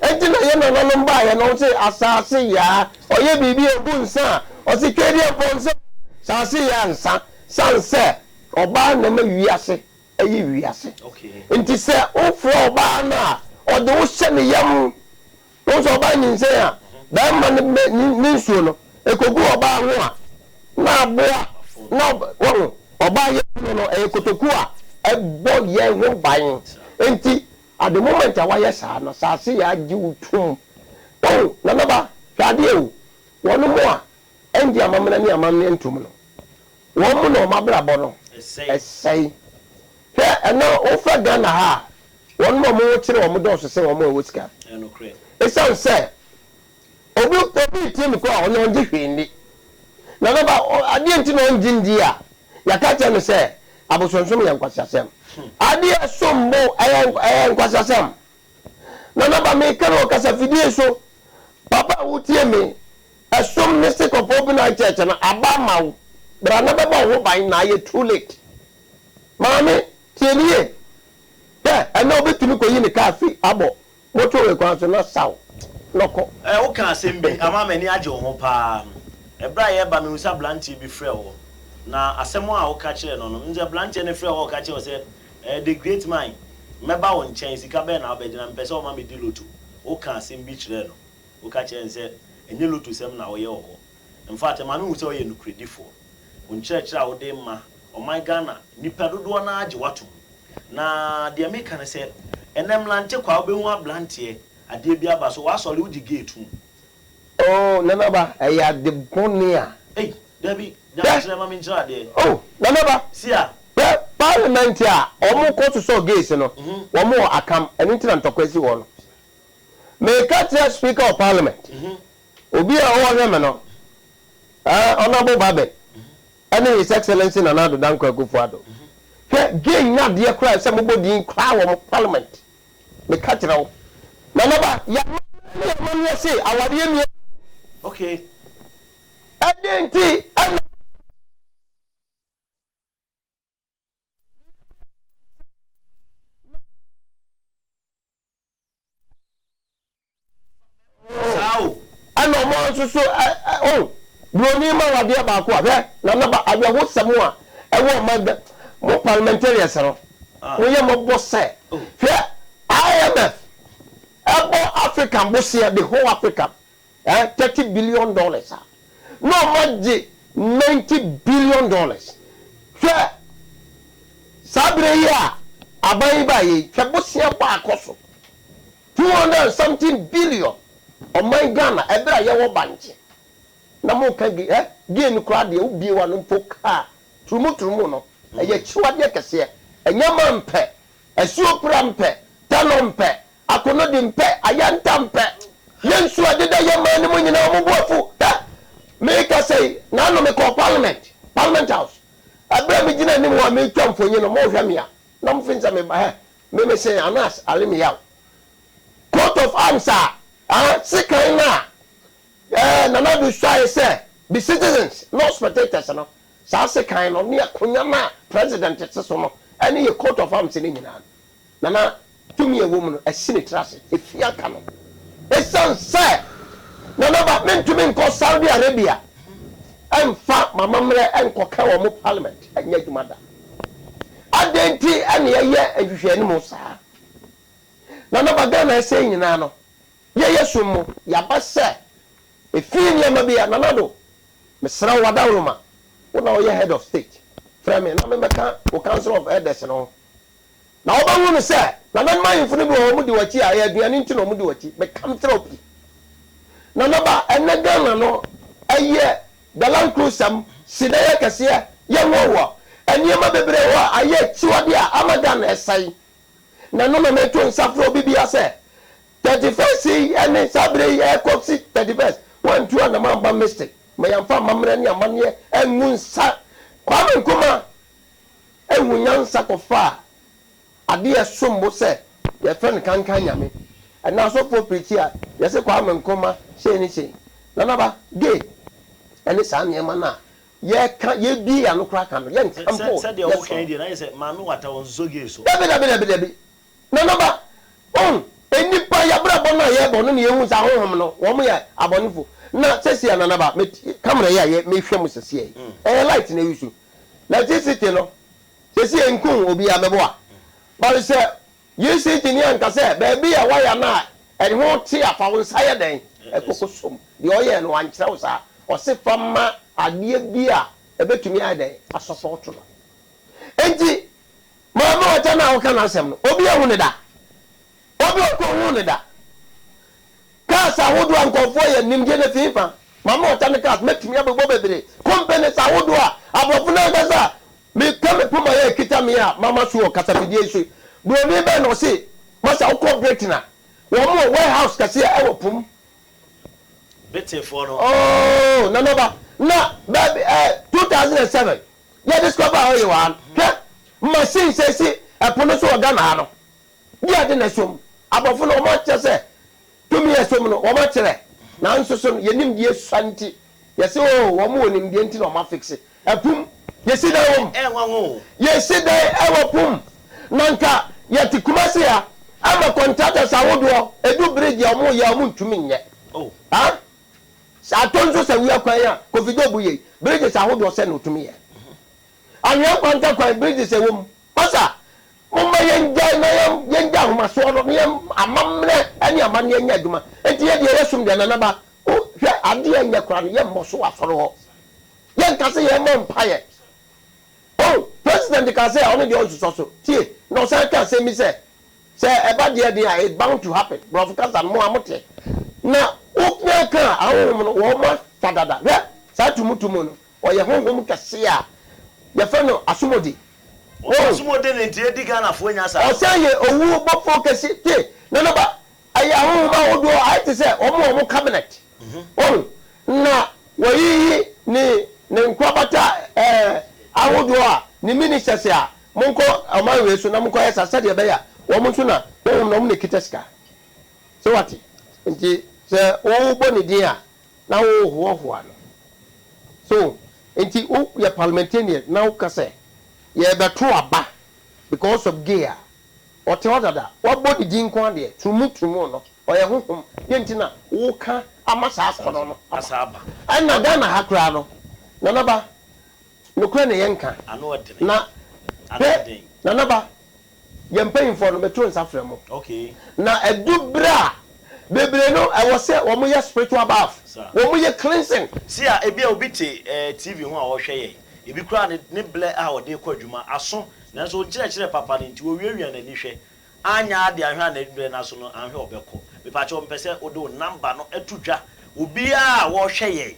Enti na yɛn nananom baeɛ no, wɔse asase yaa. Ɔyɛ biribi a ɔbu nsa a, ɔse Twedeɛfoɔ nsa asase yaa nsa. Sane sɛ ɔbaa na ɛma wiase yɛ wiase. Enti sɛ wofrɛ ɔbaa no a, ɔde wo hyɛ ne yam. Wohu sɛ ɔbaa nyinsɛn a, barima no bɛ ne nsuo no, ɛkɔgu ɔbaa ho a, na aboa, na wahu, ɔbaa yafunu no, ɛyɛ kotoku a ɛbɔ yɛn ho ban. Enti, at the moment a wayɛ saa no, asase yɛ agye wo tum. Wahu, Nanaba, hwɛ adeɛ o, wɔnom a ɛngye amammerɛ ne amanneɛ ntom no, wɔn na wɔn abrabɔ no ɛsɛe. Hwɛ, ɛnɛ wofa Ghana ha a, wɔn a wɔn ho kyere wɔn dɔɔso sen wɔn a wɔwɔ sika. Esiane sɛ obi obi retie me koraa a, ɔno ɔngye hwee nni. Na na ba adeɛ nti na ɔngye ndi a, yɛaka akyerɛ no sɛ abosonsom yɛ nkwaseasɛm. Adeɛ a ɛsom bo ɛyɛ ɛyɛ nkwaseasɛm. Na na ba meka no wɔ kasafidie so, papa a wotie me, ɛsom Mystic of Open Eye Church no aba ama wo, bra na bɛbɔ wo ho ban na ayɛ too late. Maame, tie me yie. Hwɛ, ɛnnɛ obi tumi kɔyi ne kaa fi abɔ motorway kwan so na saw na ɔkɔ. Ɛ, woka asɛm bi ama m'ani agye wo ho paa. Ɛberɛ a yɛreba, mehu sɛ aberanteɛ bi frɛɛ wo, na asɛm a woka kyerɛɛ no no, mehu sɛ aberanteɛ no frɛɛ wo a ɔka kyerɛɛ wo sɛ, Ɛ, the great man, mɛba wo nkyɛn, sika bɛn na wobɛgye na mepɛ sɛ woma medi lotto. Wokaa asɛm bi kyerɛɛ no. Woka kyerɛɛ no sɛ ɛnyɛ lotto-sɛm na woyɛ wɔ hɔ. In fact, ɛma mehu sɛ woyɛ nokorɛdifoɔ. Wo nkyerɛkyerɛ a wode rema ɔman Ghana nnipa dodoɔ no ara gye wo atom. Na deɛ meka ne sɛ, ɛnnɛ mmerante kwa wobɛhu aberanteɛ, adeɛ bi aba so, w'asɔre wogye gay tom. Oh Nana Aba, ɛyɛ ade bɔne a. Ei, dabi, gya Hwɛ! kyerɛ ma menkyerɛ adeɛ. Oh Nana Aba, Sia. hwɛ parliament a wɔn kɔ sosɔ gays no, wɔn wɔ akam, ɛno nti na ntɔkwa si hɔ no. Meka kyerɛ speaker of parliament, obi a ɔhwɛ me no, eh, Honourable Bagbin. Ɛne His Excellency Nana Addo Dankwa Akufo Addo. Hwɛ, gay nyɛ adeɛ koraa sɛ mobɔ din koraa wɔ mo parliament. Meka kyerɛ wo. Nana ba, yɛamammerɛ ne amanneɛ se awareɛ nni awu. Okay. Ɛdeɛn nti na. Saa o. Ɛna ɔmo nso so ɛ ɛ o broni ma wo adeɛ baako a hwɛ nana ba awerɛhosɛm a ɛwɔ ɔman gɛ mo parliamentarians no mo yɛ mɔbɔ sɛ hwɛ IMF ɛbɔ African boseɛ the whole African ɛ $30 billion a na ɔmo agye $90 billion hwɛ saa bere yi a aban yi baayɛ yi hwɛ bosea bɔ akɔ so 200 and something billion. Ɔman Ghana, ɛberɛ a yɛwɔ bankye na moka ge ɛ gay no koraa deɛ wobie w'ano mpo kaa turumu turumu no ɛyɛ akyiwadeɛ kɛseɛ. Ɛnyɛ ma mpɛ asuo pra mpɛ tanɔ mpɛ akonodi mpɛ ayanta mpɛ yɛ nsuo ɛdeda yɛ man no mu nyinaa ɔmo bo afu. Hɛ, mekasa yi naano mekɔɔ parliament house. Ɛberɛ a megyina anim hɔ a metwa mfonyin no mohwɛ me a na mofin sɛ meba. Hɛ, me mese Anas Aremeyaw coat of arms a ah sekan no a eh, Nana Addo suae sɛ be citizens not spectators no, saa sekan no ne akonya no a president te so no ɛne yɛ coat of arms no nyinaa no, Nana tumi a ɛwɔ mu no asi ne tiri ase efi aka no ɛsiane sɛ Nana ba mentumi nkɔ Saudi Arabia ɛmfa m'amammerɛ ɛnkɔka wɔ mo parliament ɛnyɛ adwuma da. Adɛn nti ɛne ɛyɛ nhwehwɛanim saa? Nana ba, Ghana ɛsɛ nyinaa no yɛyɛ som mu yɛaba sɛ ɛfii nneɛma bi a. Nana do mesrɛ wo wadaworoma wo na woyɛ head of state, frɛ me na memmɛka wo council of elders no ho na wobɛhu no sɛ nananom ahemfo no bi wɔ hɔ ɔmo di w'akyi a ɛyɛ aduane nti na ɔmo di w'akyi. Meka kyerɛ wo pi, Nana ba, ɛnɛ Ghana no ɛyɛ galankro sɛm si na yɛ kɛseɛ yɛnwɔwɔ nneɛma bebree wɔ a ayɛ akyiwadeɛ a ama Ghana ɛsɛe. Na no na meto nsa frɛ obi bia sɛ 31st yi ɛne saa berɛ yi ɛkɔ si 31st wantu anam amba mystic ma yɛmfa amammerɛ ne amanneɛ angu nsa. Kwame Nkrumah ehu nyansa kɔfaa adeɛ ɛsom bo sɛ yɛfrɛ no kankan nyame. Ɛna asɔfoɔ pirikyi a yɛsɛ Kwame Nkrumah sei ne sei. Nanaba gay ɛne saa nneɛma no a yɛka yɛbie yɛn ano koraa ka no yɛnka mpo. Sɛdeɛ yɛsɔ woka yi deɛ na yɛ sɛ Maame Wata wɔn nsosɔ gay so. Dabi, dabi, dabi, dabi, Nanaba ɔn nnipa yɛabrabɔ no a yɛbɔ no ne yɛhu sɛ ahonhom no wɔn yɛ abɔnefo. Na sɛsi a Nanaba me camera yi a yɛ mehwɛ mu sɛsi yi ɛyɛ light na ɛyi so electricity no sɛsi yɛ nku obiara mɛboa, but sɛ ECG ni anka sɛ baabi a waya no a ɛho te a fa wo nsa yɛ dɛn ɛkɔkɔ som deɛ ɔyɛ no wankyerɛ wo saa. Ɔse fa ma adeɛ bi a ɛbɛtumi ayɛ dɛn asɔpɔto no. Enti Maame Ɔkyɛ no a woka n'asɛm no, obi ahu ne da? Obi ɔkɔ hu ne da? Cars ahodoɔ a nkɔfoɔ yɛ nimdeɛ no fi fa Maame Ɔkyɛ no cars mɛtumi abobɔ bebree. Companies ahodoɔ a aborɔfo no ankasa meka me poma yɛ kita me a mama so wɔ kasafidie yi so. Buroni bɛn na ɔse masa wokɔ Britain a wɔn wɔ warehouse kɛseɛ ɛwɔ pom? Britainfoɔ no. Oh, Nanaba, na baabi 2007 yɛ discover a ɔyɛ wɔ ha no, hwɛ machine sɛ si ɛpo no so wɔ Ghana ha no di ade na ɛsom aborɔfo no wɔn akyerɛ sɛ tumi ɛsom no wɔn akyerɛ. Nanso so no yɛnim deɛ sua nti yɛsɛ o wɔn wɔ nimdeɛ nti na wɔn afixe ɛpum yɛsi dan wɔ mu. Ɛnwanwa o. Yɛsi dan ɛwɔ pum na nka yɛte Kumasi ha ama contractors ahodoɔ edu bridge a wɔn yɛ wɔn ntumi nyɛ. Ha sɛ atɔ nso sɛ wia kwan a Kofi Job yɛ bridges ahodoɔ sɛ na otumi yɛ anwea nkwanta kwan bridges ɛwɔ mu masa. Momma yɛngyae na yɛn yɛngya ahomasoɔ no na yɛn amammerɛ ne amanneɛ nyɛ adwuma. Enti yɛ deɛ yɛsom deɛ Nanaba o hwɛ adeɛ nyɛ koraa no yɛmmɔ so wɔ asɔre hɔ. Yɛnka sɛ yɛmmɔ mpaeɛ. O president kaa sɛ ɔno deɛ ɔnsosɔ so. Tie, na ɔsan ka asɛm bi sɛ sɛ ɛba deɛ deɛ a it's bound to happen. Borɔfo kasa no mo a mote. Na wonya ka a ahonhom no wɔn afa dada. Hwɛ saa tumutumu no ɔyɛ honhom kɛseɛ a yɛfrɛ no asomodi. Asomode ne nti edi Ghanafoɔ nya saa. Ɔsan yɛ owu bɔfoɔ kɛse te Nanaba ɛyɛ ahonhom ahodoɔ ayɛ te sɛ wɔn a wɔn cabinet wɔn na wɔyiyi ne nkorabata. ahodoɔ a ne ministers a monkɔ ɔman wei so na monkɔyɛ saa sɛdeɛ ɛbɛyɛ a wɔn nso na honhom no wɔn na ɛkita sika. So wate? Nti sɛ wobɔ ne din a na wohoahoa no. So nti woyɛ parliamentarian na woka sɛ yɛrebɛto aba because of gay a, ɔte hɔ dada, woabɔ ne din nko ara deɛ, tumu tumu no, ɔyɛ honhom, deɛ nti na woka ama saa akɔnnɔ no aba? Ɛnna Ghana ha koraa no, Nana Ba, Nokorɛ na yɛnka. Na hwɛ, Nana Ba, yɛn mpanyinfoɔ no, meto nsa frɛ mo. Na ɛdu berɛ a, bebree no, ɛwɔ sɛ wɔyɛ spiritual bath, wɔyɛ cleansing. See a, ebia obi te TV ho a ɔrehwɛ yɛn, ebi koraa ne ne blɛ a ɔde rekɔ adwuma aso, nanso wo nkyerɛkyerɛ papa no nti, owiawia n'ani hwɛ. Anyɛ ara de anhwɛ a n'brɛ no aso no, anhwɛ a ɔbɛkɔ. Mepakyɛw, mepɛ sɛ wode wo number no to dwa. Obiara a ɔrehwɛ yɛn,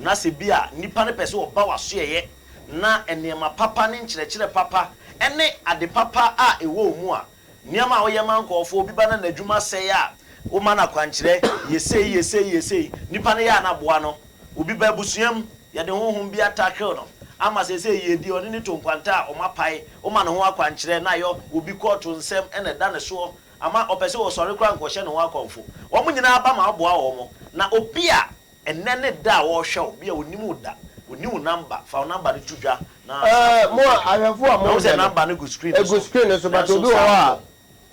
na sɛ bi a nipa no pɛ sɛ ɔba w'asoɛeɛ na nneɛma papa ne nkyerɛkyerɛ papa ne ade papa a ɛwɔ wo mu a, nneɛma a woyɛ ma nkurɔfoɔ, obi ba na n'adwuma sɛe a, woma no akwankyerɛ, yɛ sei, yɛ sei, yɛ sei, nipa no yɛ a na boa no. Obi ba abusua mu, yɛde honhom bi atackle no ama seesei yiedie, ɔne no to nkwanta a wɔapae, woma no ho akwankyerɛ na ayɔ obi kɔɔto nsɛm na ɛda ne soɔ ama ɔpɛ sɛ ɔsɔre koraa nkɔhyɛ ne ho akɔmfo. Wɔn nyinaa ba ma woboa wɔn. Na obi a Ɛnnɛ ne da a wɔrehwɛ wo, bi a ɔnnim wo da, ɔnni wo number, fa wo number no to dwa na Ɛɛ saa mo a ahwɛfo a Mahu mohwɛ sɛ no, number no gu screen no egu so, screen no so but nanso obi wɔ saa hɔ kɔ.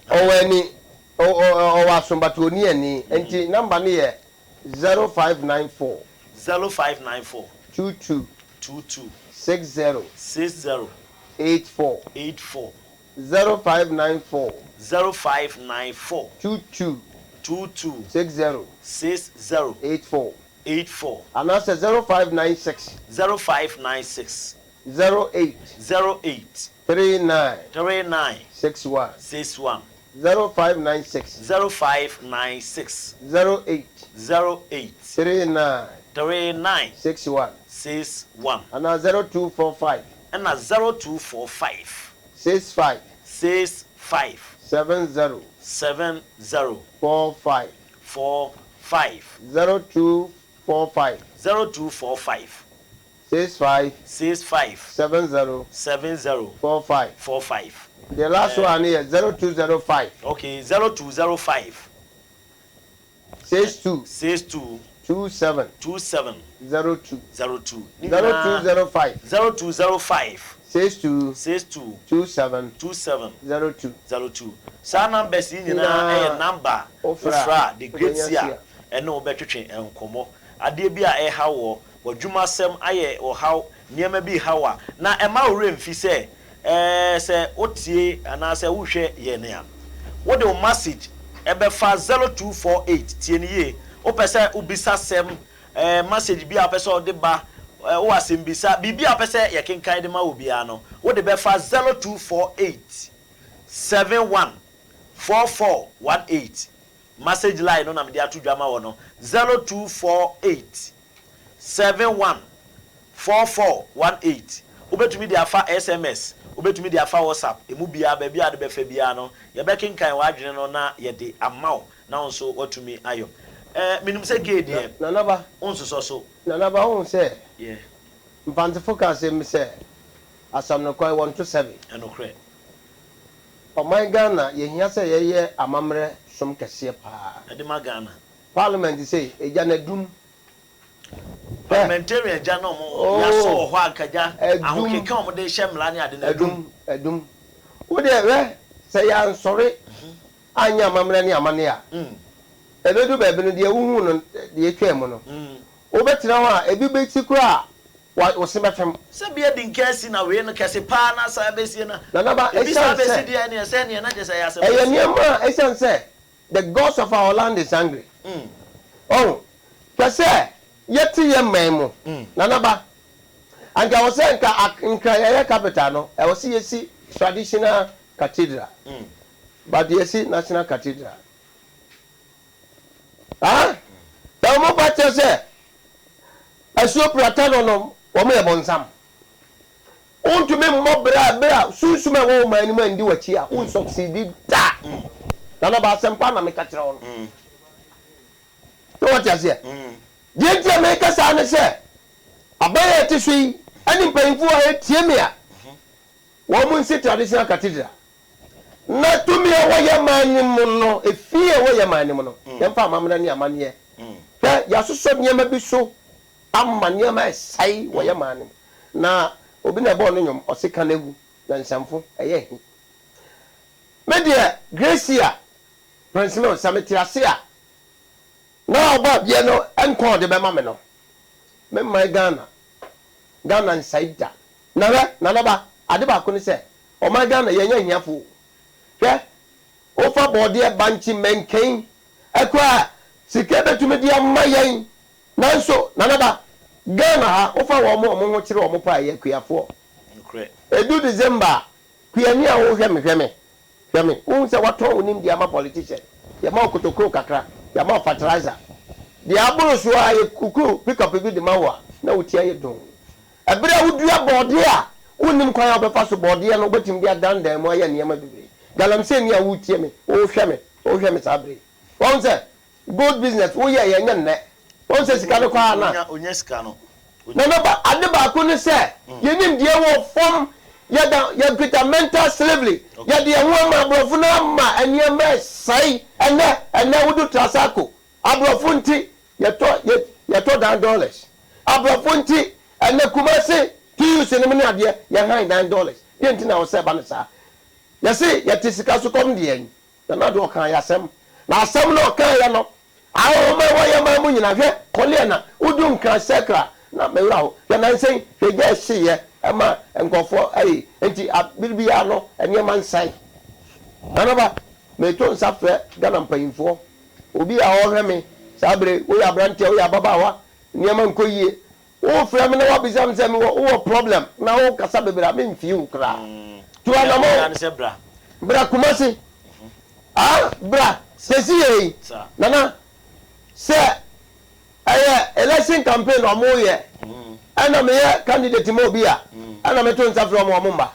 a ɔwɔ ani, ɔwɔ aso but ɔnni ani, nti number no yɛ 0594. 0594. 22. 22. 60. 60. 84. 84. 0594. 0594. 22. 22. 60. 60. 84. 84. Anaasɛ 0596. 0596. 08. 08. 39. 39. 61. 61. 0596. 0596. 08. 08. 39. 39. 61. 61. Anaa 0245. Ɛna 0245. 65. 65. 70. 70. 45. 45. 0245. 0245. 65. 65. 70. 70. 45. 45. The last one no yɛ 0205. Okay, 0205. 62. 62. 27. 27. 02. 02. Ne nyinaa. 0205. 0205. 62. 62. 27. 27. 02. 02. Saa numbers yi nyinaa yɛ Nyinaa number a wofrɛ wofrɛ a, a The Great wobɛnya Seer Seer. ɛne wo bɛtwetwe nkɔmmɔ. Adeɛ bi a ɛrehaw woɔ, w'adwumasɛm ayɛ ɔhaw, nneɛma bi rehaw wo a, na ɛmma wo werɛ mfi sɛ ɛɛ sɛ wotie anaasɛ wohwɛ yɛn a, wode wo message bɛfa 0248, tie no yie, wopɛ sɛ wobisa sɛm, ɛɛ message bi a wopɛ sɛ wode ba, ɛɛ wowɔ asɛmbisa, biribi a wopɛ sɛ yɛkenkan de ma wo biara no, wode bɛfa 0248 71 44 18. Message line no na mede ato dwa ma wɔ no, 0248 71 44 18. Wobɛtumi de afa SMS, wobɛtumi de afa WhatsApp, ɛmu biara, baabi a wode bɛfa biara no, yɛbɛkenkan w'adwene no na yɛde ama wo na wo nso woatumi ayɔ. Eh, menim sɛ gay deɛ, Nana ba. wonsosɔ so. Nana ba, wohu sɛ Yeah. Mfantsefo ka asɛm bi sɛ, Asɛm no kwan, wɔnto sɛbe. Ɛnokorɛ. Ɔman Ghana, yɛhia sɛ yɛyɛ amammerɛ som kɛseɛ paa. Ɛde ma Ghana. Parliament sei, egya no adum. Hwɛ. Parliamentarian gya na ɔmo yasɔ Oh, wɔ hɔ anka gya, adum. ahokeka a ɔmo de hyɛ mmara ne ade no adum. Adum, adum. Wo deɛ hwɛ, sɛ yɛansɔre anyɛ amammerɛ ne amanneɛ a, ɛbɛdu baabi no, deɛ wohuu no deɛ ɛtwaa mu no, wobɛtena hɔ a, ebi bɛsi koraa a, Wa wo se bɛfem. Sɛ bia di nka asi na wei no kɛse paa na saa bɛsie na Nana ba, ebi saa ɛsiane bɛsi sɛ. deɛ ɛneɛ sɛ ɛneɛ na kyerɛ sɛ ɛyɛ asɛm Ɛyɛ kɛseɛ. nneɛma a ɛsiane sɛ the gods of our land is angry. Ɔho, hwɛ sɛ yɛte yɛn man mu, Nana ba, anka ɛwɔ sɛ nka ak Nkran yɛyɛ capital no, ɛwɔ sɛ yɛsi traditional cathedral, but yɛsi national cathedral. Ah! Na wɔn ba kyerɛ sɛ asuo prata no nom wɔn yɛ bɔnsam. Wontumi mmɔ bra bere a sunsum a ɛwɔ wo man no mu andi w'akyi a wo succeed da. Nana ba asɛmpa na meka kyerɛ wo no. Sɛ wɔte aseɛ? Deɛ nti a meka saa ne sɛ aban a ɛte so yi. Ɛne mpanyinfoɔ a ɛtie me a wɔn nsi Traditional Cathedral na tumi a ɛwɔ yɛn man no mu no, efi a ɛwɔ yɛn man no mu no, yɛmfa amammerɛ ne amanneɛ. Hwɛ, yɛasosɔ nneɛma bi so ama nneɛma ɛsɛe wɔ yɛn man no mu. Na obi na ɛbɔɔ ne nnwom, ɔse ka no awu, na nsɛmfo, ɛyɛ ahi. Me deɛ, Gracia, Prince Mills, sɛ mete ase a, na Ɔbɔadeɛ no nkwa a ɔde bɛma me no, me man Ghana, Ghana nsɛe da. Na hwɛ, Nana ba, ade baako ne sɛ, ɔman Ghana, yɛnyɛ ahiafo o. Hwɛ, wofa bɔɔdeɛ, bankye, mɛnkɛn, ɛkɔ a, sika bɛtumi de ama yɛn. Nanso, Nana ba, Ghana ha, wofa wɔn a wɔn ho kyere wɔn paa, ɛyɛ akuafoɔ. Nokorɛ. Ɛdu December a, kuani a wohwɛ me, hwɛ me, Hwɛ me, wohu sɛ wɔatɔn wo nimdeɛ ama politician, yɛma wo kotokuro kakra, yɛama wo fertilizer, deɛ aboro so ara yɛkukuru pickup bi de ma wo a, na wo ti ayɛ doo. Ɛberɛ a wodua bɔɔdeɛ a, wonnim kwan a wobɛfa so, bɔɔdeɛ no wobɛtumi de adandan mu ayɛ nneɛma bebree. Galamsey-ni a woretie me, worehwɛ me, worehwɛ me saa berɛ yi, woahu sɛ Gold business wo yɛ yɛ nyɛ nnɛ wɔn sɛ sika no kɔ a na. Onya sika no. Nana ba ade baako ne sɛ yɛ nim deɛ wɔ fam yɛ da yɛ kita mental slavery yɛ de yɛ ho ama aborɔfo no ama nneɛma ɛsɛe ɛnɛ ɛnɛ wo do trasaco aborɔfo nti yɛ tɔ yɛ yɛ tɔ dan dollars aborɔfo nti ɛnɛ Kumasi TUC nom ne adeɛ yɛ han dan dollars deɛ nti na ɔsɛ ɛba no saa yɛse yɛte sika so kɔm deɛ. Nana de ɔkaa yɛ asɛm, na asɛm no a ɔkaeɛ no, ahonhom a ɛwɔ yɛn man mu nyinaa, hwɛ, kɔleɛ na wodu Nkran Circle a, na me werɛ aho. Hwɛ nansa yi, hwɛ gya a ɛhyeeɛ ɛma nkurɔfoɔ ayi, nti bere biara no nneɛma nsae. Nana ba, meto nsa frɛ Ghana mpanyinfoɔ, obi a ɔrehwɛ me saa bere yi, woyɛ aberanteɛ, woyɛ ababaawa, nneɛma nkɔ yie, Wo frɛ me na wabisa me sɛ mewɔ wowɔ problem na wo kasa bebree a me nfii wo koraa. Tu anamɔn bra Kumasi ah bra sɛsi yɛ yi nana sɛ ɛyɛ election campaign na ɔmo yɛ ɛna meyɛ candidate ma obi a ɛna meto nsa frɛ ɔmo ɔmo mba.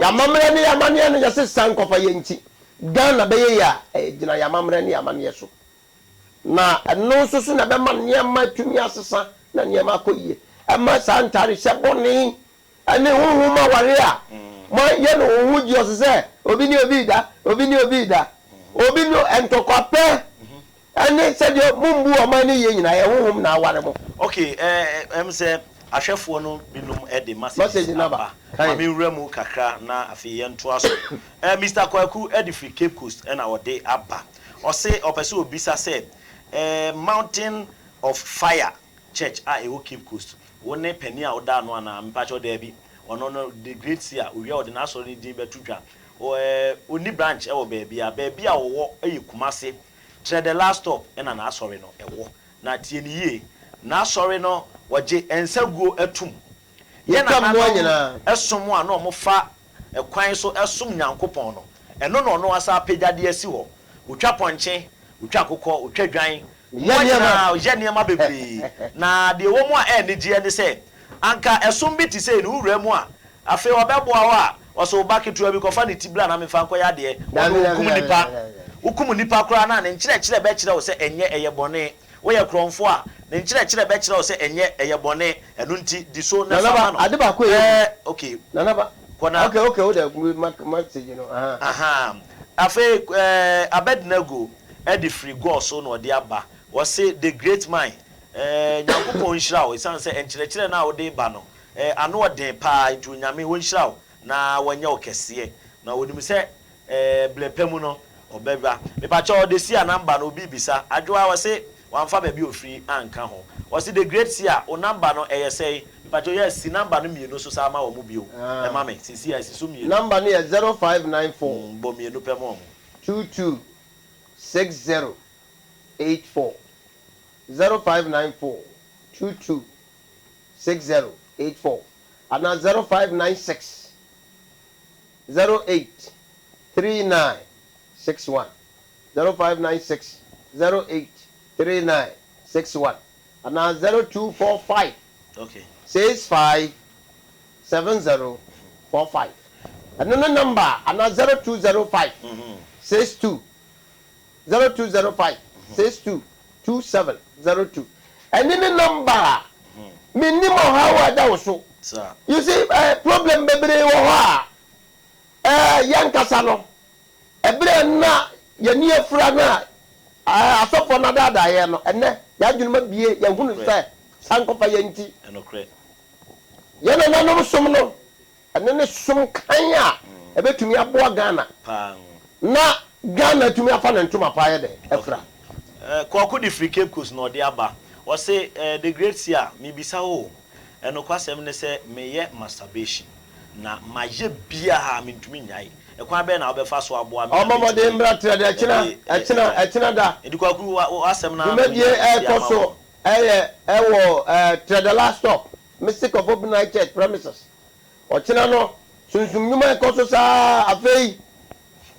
Yamammerɛ ne yamaneɛ no yɛse san kɔfa yɛ nti Ghana bɛyɛ yie a ɛgyina yamammerɛ ne yamaneɛ so. Na ɛno nso so na ɛbɛma nneɛma atumi asesa na nneɛma akɔ yie. Ɛma saa ntarehyɛ bɔne ne honhom aware a moayɛ no wo ho gyeɔse sɛ obi ne obi reda, obi ne obi reda, obi ne ntɔkwa pɛ ne sɛdeɛ mombu ɔman no yie nyinaa, ɛyɛ honhom na aware mo. Ok, ɛm sɛ ahwɛfoɔ no binom de messages aba. Ma menwura mu kakra na afei yɛntoa so. Mister Kwaku de firi Cape Coast na ɔde aba. Ɔse ɔpɛ sɛ ɔbisa sɛ eh Mountain of Fire Church a ɛwɔ Cape Coast, wo ne panin a woda ano anaa? Mepakyɛw daabi. Ɔno no The Great Seer, owia ɔde n'asɔre no din bɛto dwa. Ɔ eh ɔnni branch wɔ baabiara. Baabi a ɔwɔ yɛ Kumasi, kyerɛ the last stop na n'asɔre no wɔ. Na tie no yie, n'asɔre no wɔgye nsaguo tom. Yɛn Yɛtwa mmoa nyinaa. nananom som a na wɔfa kwan so som Nyankopɔn no, ɛno na ɔno asan apagya de asi hɔ. Otwa pɔnkye, otwa akokɔ, otwa dwan, mmoa nyinaa, ɔyɛ nneɛma bebree. Na deɛ ɛwɔ mu a ɛyɛ anigyeɛ ne sɛ, anka ɛsom bi te sei no, wo wura mu a, afei ɔbɛboa wo a, ɔse wo ba ketewa bi, kɔfa ne ti bra na memfa nkɔyɛ adeɛ. Ɔno ɔnkum nnipa. Wokum nnipa koraa no a, ne nkyerɛkyerɛ bɛkyerɛ wo sɛ ɛnyɛ, ɛyɛ bɔne. Woyɛ korɔmfoɔ a, ne nkyerɛkyerɛ bɛkyerɛ wo sɛ ɛnyɛ, ɛyɛ bɔne, ɛno nti di so na fa ma no. Nana ba, ade baako a ɛyɛ hu. Ɛɛ, okay. Nana ba, Kɔ na. Okay, okay, wo deɛ ma message no, ahaa. Ahaa. Afei, ɛɛ, Abednego de firi Gɔɔ so na ɔde aba. Ɔse, The great man, ɛɛ, Nyankopɔn nhyira wo, ɛsiane sɛ nkyerɛkyerɛ no a wode reba no, ɛɛ, ano ɔden paa, nti Onyame ɔnhyira wo na wanyɛ wo kɛseɛ. Na ɔnim sɛ Ɛɛ blɛ pɛ mu no ɔbɛba. Mepakyɛw ɔde sia number no obi rebisa. Adwoa ɔse wamfa baabi a ofiri anka ho. Ɔse the great sia wo number no ɛyɛ sɛn? Mepakyɛw yes si number no mmienu so saa ma wɔn bio ɛma me seesei a si so mmienu. Number no yɛ 0594. Bɔ mmienu pɛ ma wɔn. 22 60 84 0594 22 60 84 anaa 0596. 08 39 61 0596 08 39 61 anaa 0245 Okay. 65 70 45 ɛno ne number a anaa 0205 62 0205 62 27 02 ɛne ne number a mennim ɔhaw a ɛda wo so. You see, eh, problem bebree wɔ hɔ a, eh, yɛn ankasa no, ɛberɛ a na yɛn ani afura no a, eh, asɔfoɔ no adaadaa yɛn no, ɛnnɛ yɛn adwenem abue, yɛahunu sɛ sankɔfa yɛn nti, yɛn nananom som no, Ɛno ne som kann a ɛbɛtumi aboa Ghana na Ghana atumi afa ne ntoma pa ayɛ dɛn? Afira. Kwaku de firi Cape Coast na ɔde aba. Ɔse, The Great Seer, mebisa wo o, ɛnokwasɛm ne sɛ meyɛ masturbation na mayɛ biaa mentumi nnyae. Ɛkwan bɛn na wobɛfa so aboa me a Ɔmmɔ mmɔden mɛtumi mmra trɛdɛ ɛkyena, de ɛkyena, agyae? ɛkyena da. Nti Kwaku, w'asɛm no ara na Dwumadie menya de ɛrekɔ ama so wo no. ɛyɛ ɛwɔ Trɛdɛ Last Stop, Mystic of Hope Night Church premises. Ɔkyena no, sunsum nnwuma rekɔ so saa ara. Afei,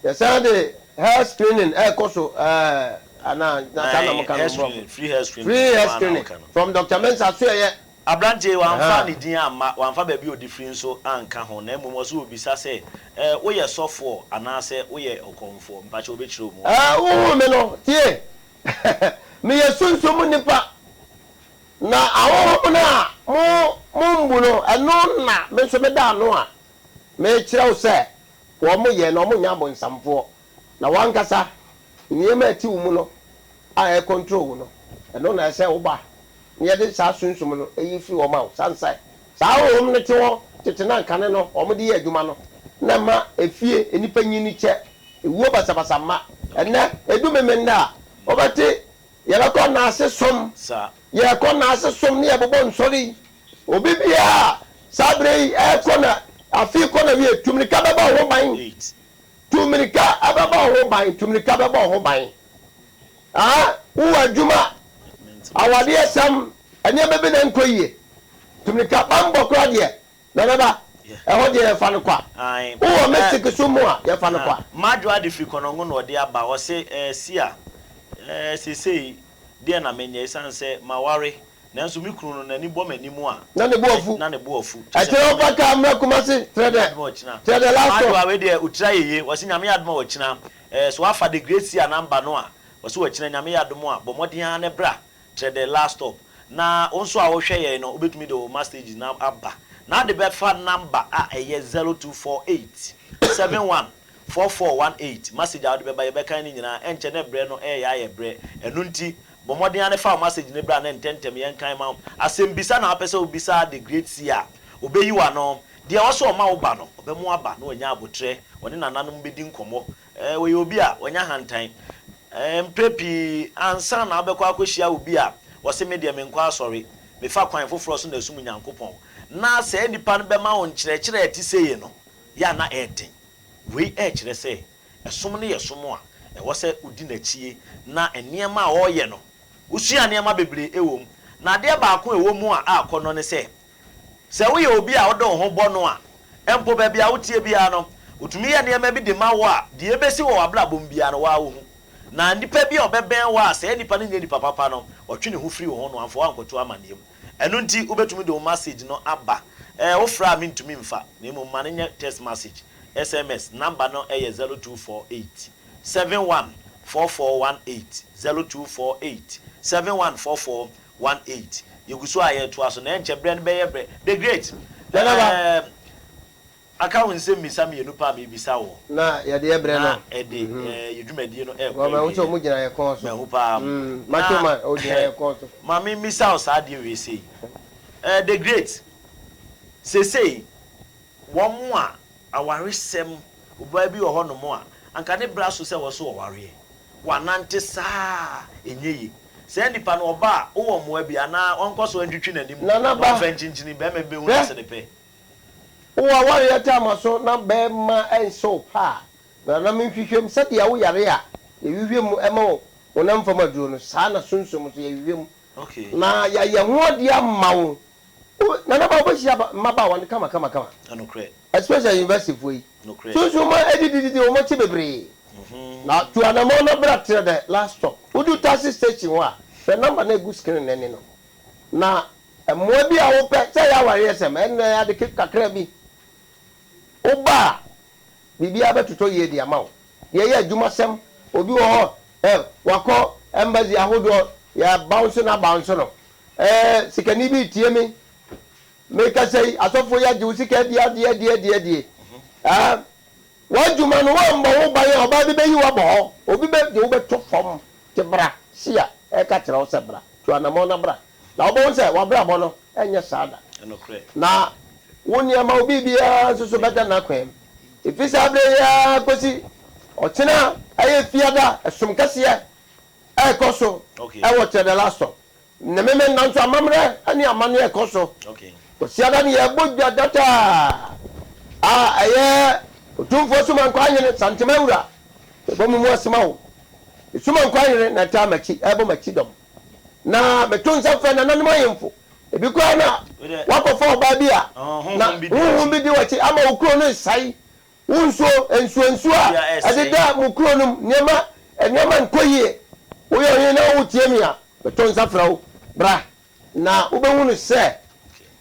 yɛsan de health screening rekɔ so, ɛɛ, anaa, na saa na moka no borɔfo. Free health screening. Free health screening from Doctor Mensah Asoɛeɛ. Aberanteɛ yi, wamfa ne din amma, wamfa baabi a ɔde firi nso anka ho, na mmom ɔse ɔrebisa sɛ, Ɛɛ, woyɛ sɔfoɔ anaasɛ woyɛ ɔkɔmfoɔ? Mpakyɛ wobɛkyerɛ wo mu ɛ? Ɛɛ, wohuu me no, tie, meyɛ sunsum mu nipa. Na ahonhom no a mo mommu no, ɛno na me nso meda ano a merekyerɛ wo sɛ wɔyɛ, na wɔnyɛ abonsamfoɔ. Na w'ankasa, nneɛma a ɛte wo mu no a ɛrecontrol wo no, ɛno na ɛsɛ woba na yɛde saa sunsum no yi firi hɔ ma wo. Sane sɛ saa ahonhom no te hɔ tete no a kane no wɔde yɛ adwuma no na ɛma efie nnipa nyini kyɛ, ewuo basabasa mma. Ɛnnɛ, ɛdu Memenda a, wobɛte Yɛbɛkɔ nnaase som. Yɛkɔ nnaase som ne yɛbobɔ nsɔre yi. Obi biara a saa berɛ yi ɛrekɔ na afe rekɔ na wie, tu mmirika bɛbɔ wo ho ban. Tu mmirika bɛbɔ wo ho ban. Tu mmirika bɛbɔ wo ho ban. Ah, wowɔ adwuma, awadeɛ sɛm, nneɛma bi na nkɔ yie. Tu mmirika, bammɔ koraa deɛ, Nana ba, ɛhɔ deɛ yɛfa no kwa. Wowɔ mystic so mu a, yɛfa no kwa. Madwoa de firi Kɔnɔngo na ɔde aba. Ɔse, eh, Sia, eh, seesei deɛn na menyɛ? Esiane sɛ maware, nanso me kunu no, n'ani bɔ m'anim a, Na ne bo afu. na ne bo afu. Kyerɛ sɛ Ɛkyena ɔmfa kaa mmra Kumasi, Nyame kyerɛ dɛ, adom a ɔkyena. kyerɛ dɛ last stop. Madwoa, wei deɛ wo tiri ayɛ yie. Ɔse, Nyame yɛ adom a ɔkyena, eh, sɛ woafa The Great Sia number no a, ɔse ɔkyena Nyame yɛ adom a, bɔ mmɔden ara na bra. Kyerɛ dɛ last stop. Na wo nso a wohwɛ yɛn no wobɛtumi de wo mastage no aba na wode bɛfa number a ɛyɛ 0248 71 4418. Masage a wode bɛba yɛbɛkan ne nyinaa ɛnkyɛ na brɛ no ɛreyɛ ayɛ brɛ. Ɛno nti bɔ mmɔden ara ne fa wo masage no bra na ntɛntɛm yɛnkan ma wo. Asɛmbisa na wopɛ sɛ wobisa The Great Seer a, ɔbɛyi wo ano. Deɛ ɔwɔ sɛ ɔma wo ba no, ɔbɛma woaba na wanya aboterɛ, ɔne nananom bɛdi nkɔmmɔ. Ɔyɛ obi a ɔnyɛ ahantan. Mprɛ pii ansa na wobɛkɔ akɔhyia obi a ɔse me deɛ menkɔ asɔre, mefa kwan foforɔ so na ɛsom Nyankopɔn, na saa nipa no bɛma wo nkyerɛkyerɛ a ɛte sei no, yɛ a na ɛyɛ den. Wei ɛrekyerɛ sɛ ɛsom no yɛ som a ɛwɔ sɛ wodi n'akyie na nneɛma a ɔreyɛ no, wosua nneɛma bebree wɔ mu. Na adeɛ baako a ɛwɔ mu a akɔnnɔ ne sɛ, Sɛ woyɛ obi a wode wo ho bɔ no a, mpo baabi a woteɛ biara no, otumi yɛ nneɛma bi de ma wo a, deɛ ɛbɛsi wɔ w'abrabɔ mu biara no, wo ara wohu. Na nipa bi a ɔbɛbɛn wo a saa nipa no nyɛ nipa papa no, ɔtwe ne ho firi wo ho na wamfa wo ankɔto amaneɛ mu. Ɛno nti, wobɛtumi de wo masage no aba. Ɛɛ, wofrɛ a mentumi mfa, na mmom ma no nyɛ text message, sms, number no yɛ 0248 71 4418, 0248 71 44 18. Yɛgu so a yɛretoa so, na ɛnkyɛ berɛ no bɛyɛ berɛ. The Great, Nanaba. Ɛɛm, aka wo nsɛmmisa mmienu pɛ a merebisa woɔ. Na yɛde yɛ berɛ no. Na ɛde ɛɛ yɛ dwumadie no rekɔ Wɔ mahu sɛ awieɛ. wɔn gyina yɛ kɔn so. Mahu paa. Mm, Macho Na Man, ɔgyina yɛ kɔn so. ma memmisa wo saa adeɛ wei sei. Ɛɛ, The Great, seesei wɔn a awaresɛm, obaa bi wɔ hɔnom a, anka ne bra so sɛ wɔ so ɔwareɛ. Wanante saa a, ɛnyɛ yie. Saa nipa no, ɔba a, wowɔ mmoa bi anaa ɔnkɔ so ntwitwi n'anim Nana na ba, ɔmfa nkyinkyini, barima bi bɛhu no hwɛ, ase ne pɛ. wowɔ awareɛ taama so na barima nhyɛ wo pɛ a, Nana menhwehwɛ mu, sɛdeɛ wo yare a yɛhwehwɛ mu ma wo honam fam aduro no, saa na sunsum nso yɛhwehwɛ mu na yɛayɛ ho adeɛ ama wo. Wo, Nana ba, wobɛhyia mmabaawa no kama kama kama. Especially university foɔ yi. Sunsum ma ɛdidididi wɔn akyi bebree. Na tu anamɔn na bra kyerɛ dɛ last stop. Wodu taxi station hɔ a, hwɛ number no a egu screen no ani no. Na mmoa bi a wopɛ, sɛ ɛyɛ awareɛsɛm, ɛnnɛ ade kakra bi, woba a, biribiara bɛtotɔ yie de ama wo. Deɛ ɛyɛ adwumasɛm, obi wɔ hɔ ɛ, wakɔ embassy ahodoɔ, yɛabounce no abounce no. Ɛɛ, sikani bi retie me. Mekasa yi, asɔfoɔ yi agye wo sika adi adi adi adi adi. Ɛɛ, w'adwuma no, woammɔ ho ban a, ɔbaa bi bɛyi wo abɔ hɔ. Obi bɛ de wo bɛto fam. Nti bra, Sia ɛreka kyerɛ wo sɛ bra, tu anamɔn na bra. Na wobɛhu sɛ w'abrabɔ no ɛnyɛ saa da. Na wo nneɛma, wo biribiara nso so bɛda n'akwan mu. Ɛfiri saa berɛ yi ara kɔsi ɔkyena a ɛyɛ Fiada, ɛsom kɛseɛ ɛrekɔ so wɔ Kyerɛdɛlasɔ. Ne Memeneda nso amammerɛ ne amanneɛ rekɔ so. Kwasiada no yɛrebɔ dwa data a ɛyɛ Otumfoɔ Sumankwaa Hene Santema Awura. Mebɔ mo mu ase ma wo. Sumankwaa Hene na ɛtaa m'akyi, ɛrebɔ m'akyi dɔm. Na meto nsa frɛ nananom ahemfo. Ebi koraa na woakɔfa ɔbaa bi a na honhom bi di w'akyi ama wo kuro no resɛe. Wo nsuo, nsuonsuo a ɛdeda mo kuro no mu, nneɛma, nneɛma nkɔ yie. Woyɛ ɔhene na woretie me a, meto nsa frɛ wo, bra na wobɛhunu sɛ,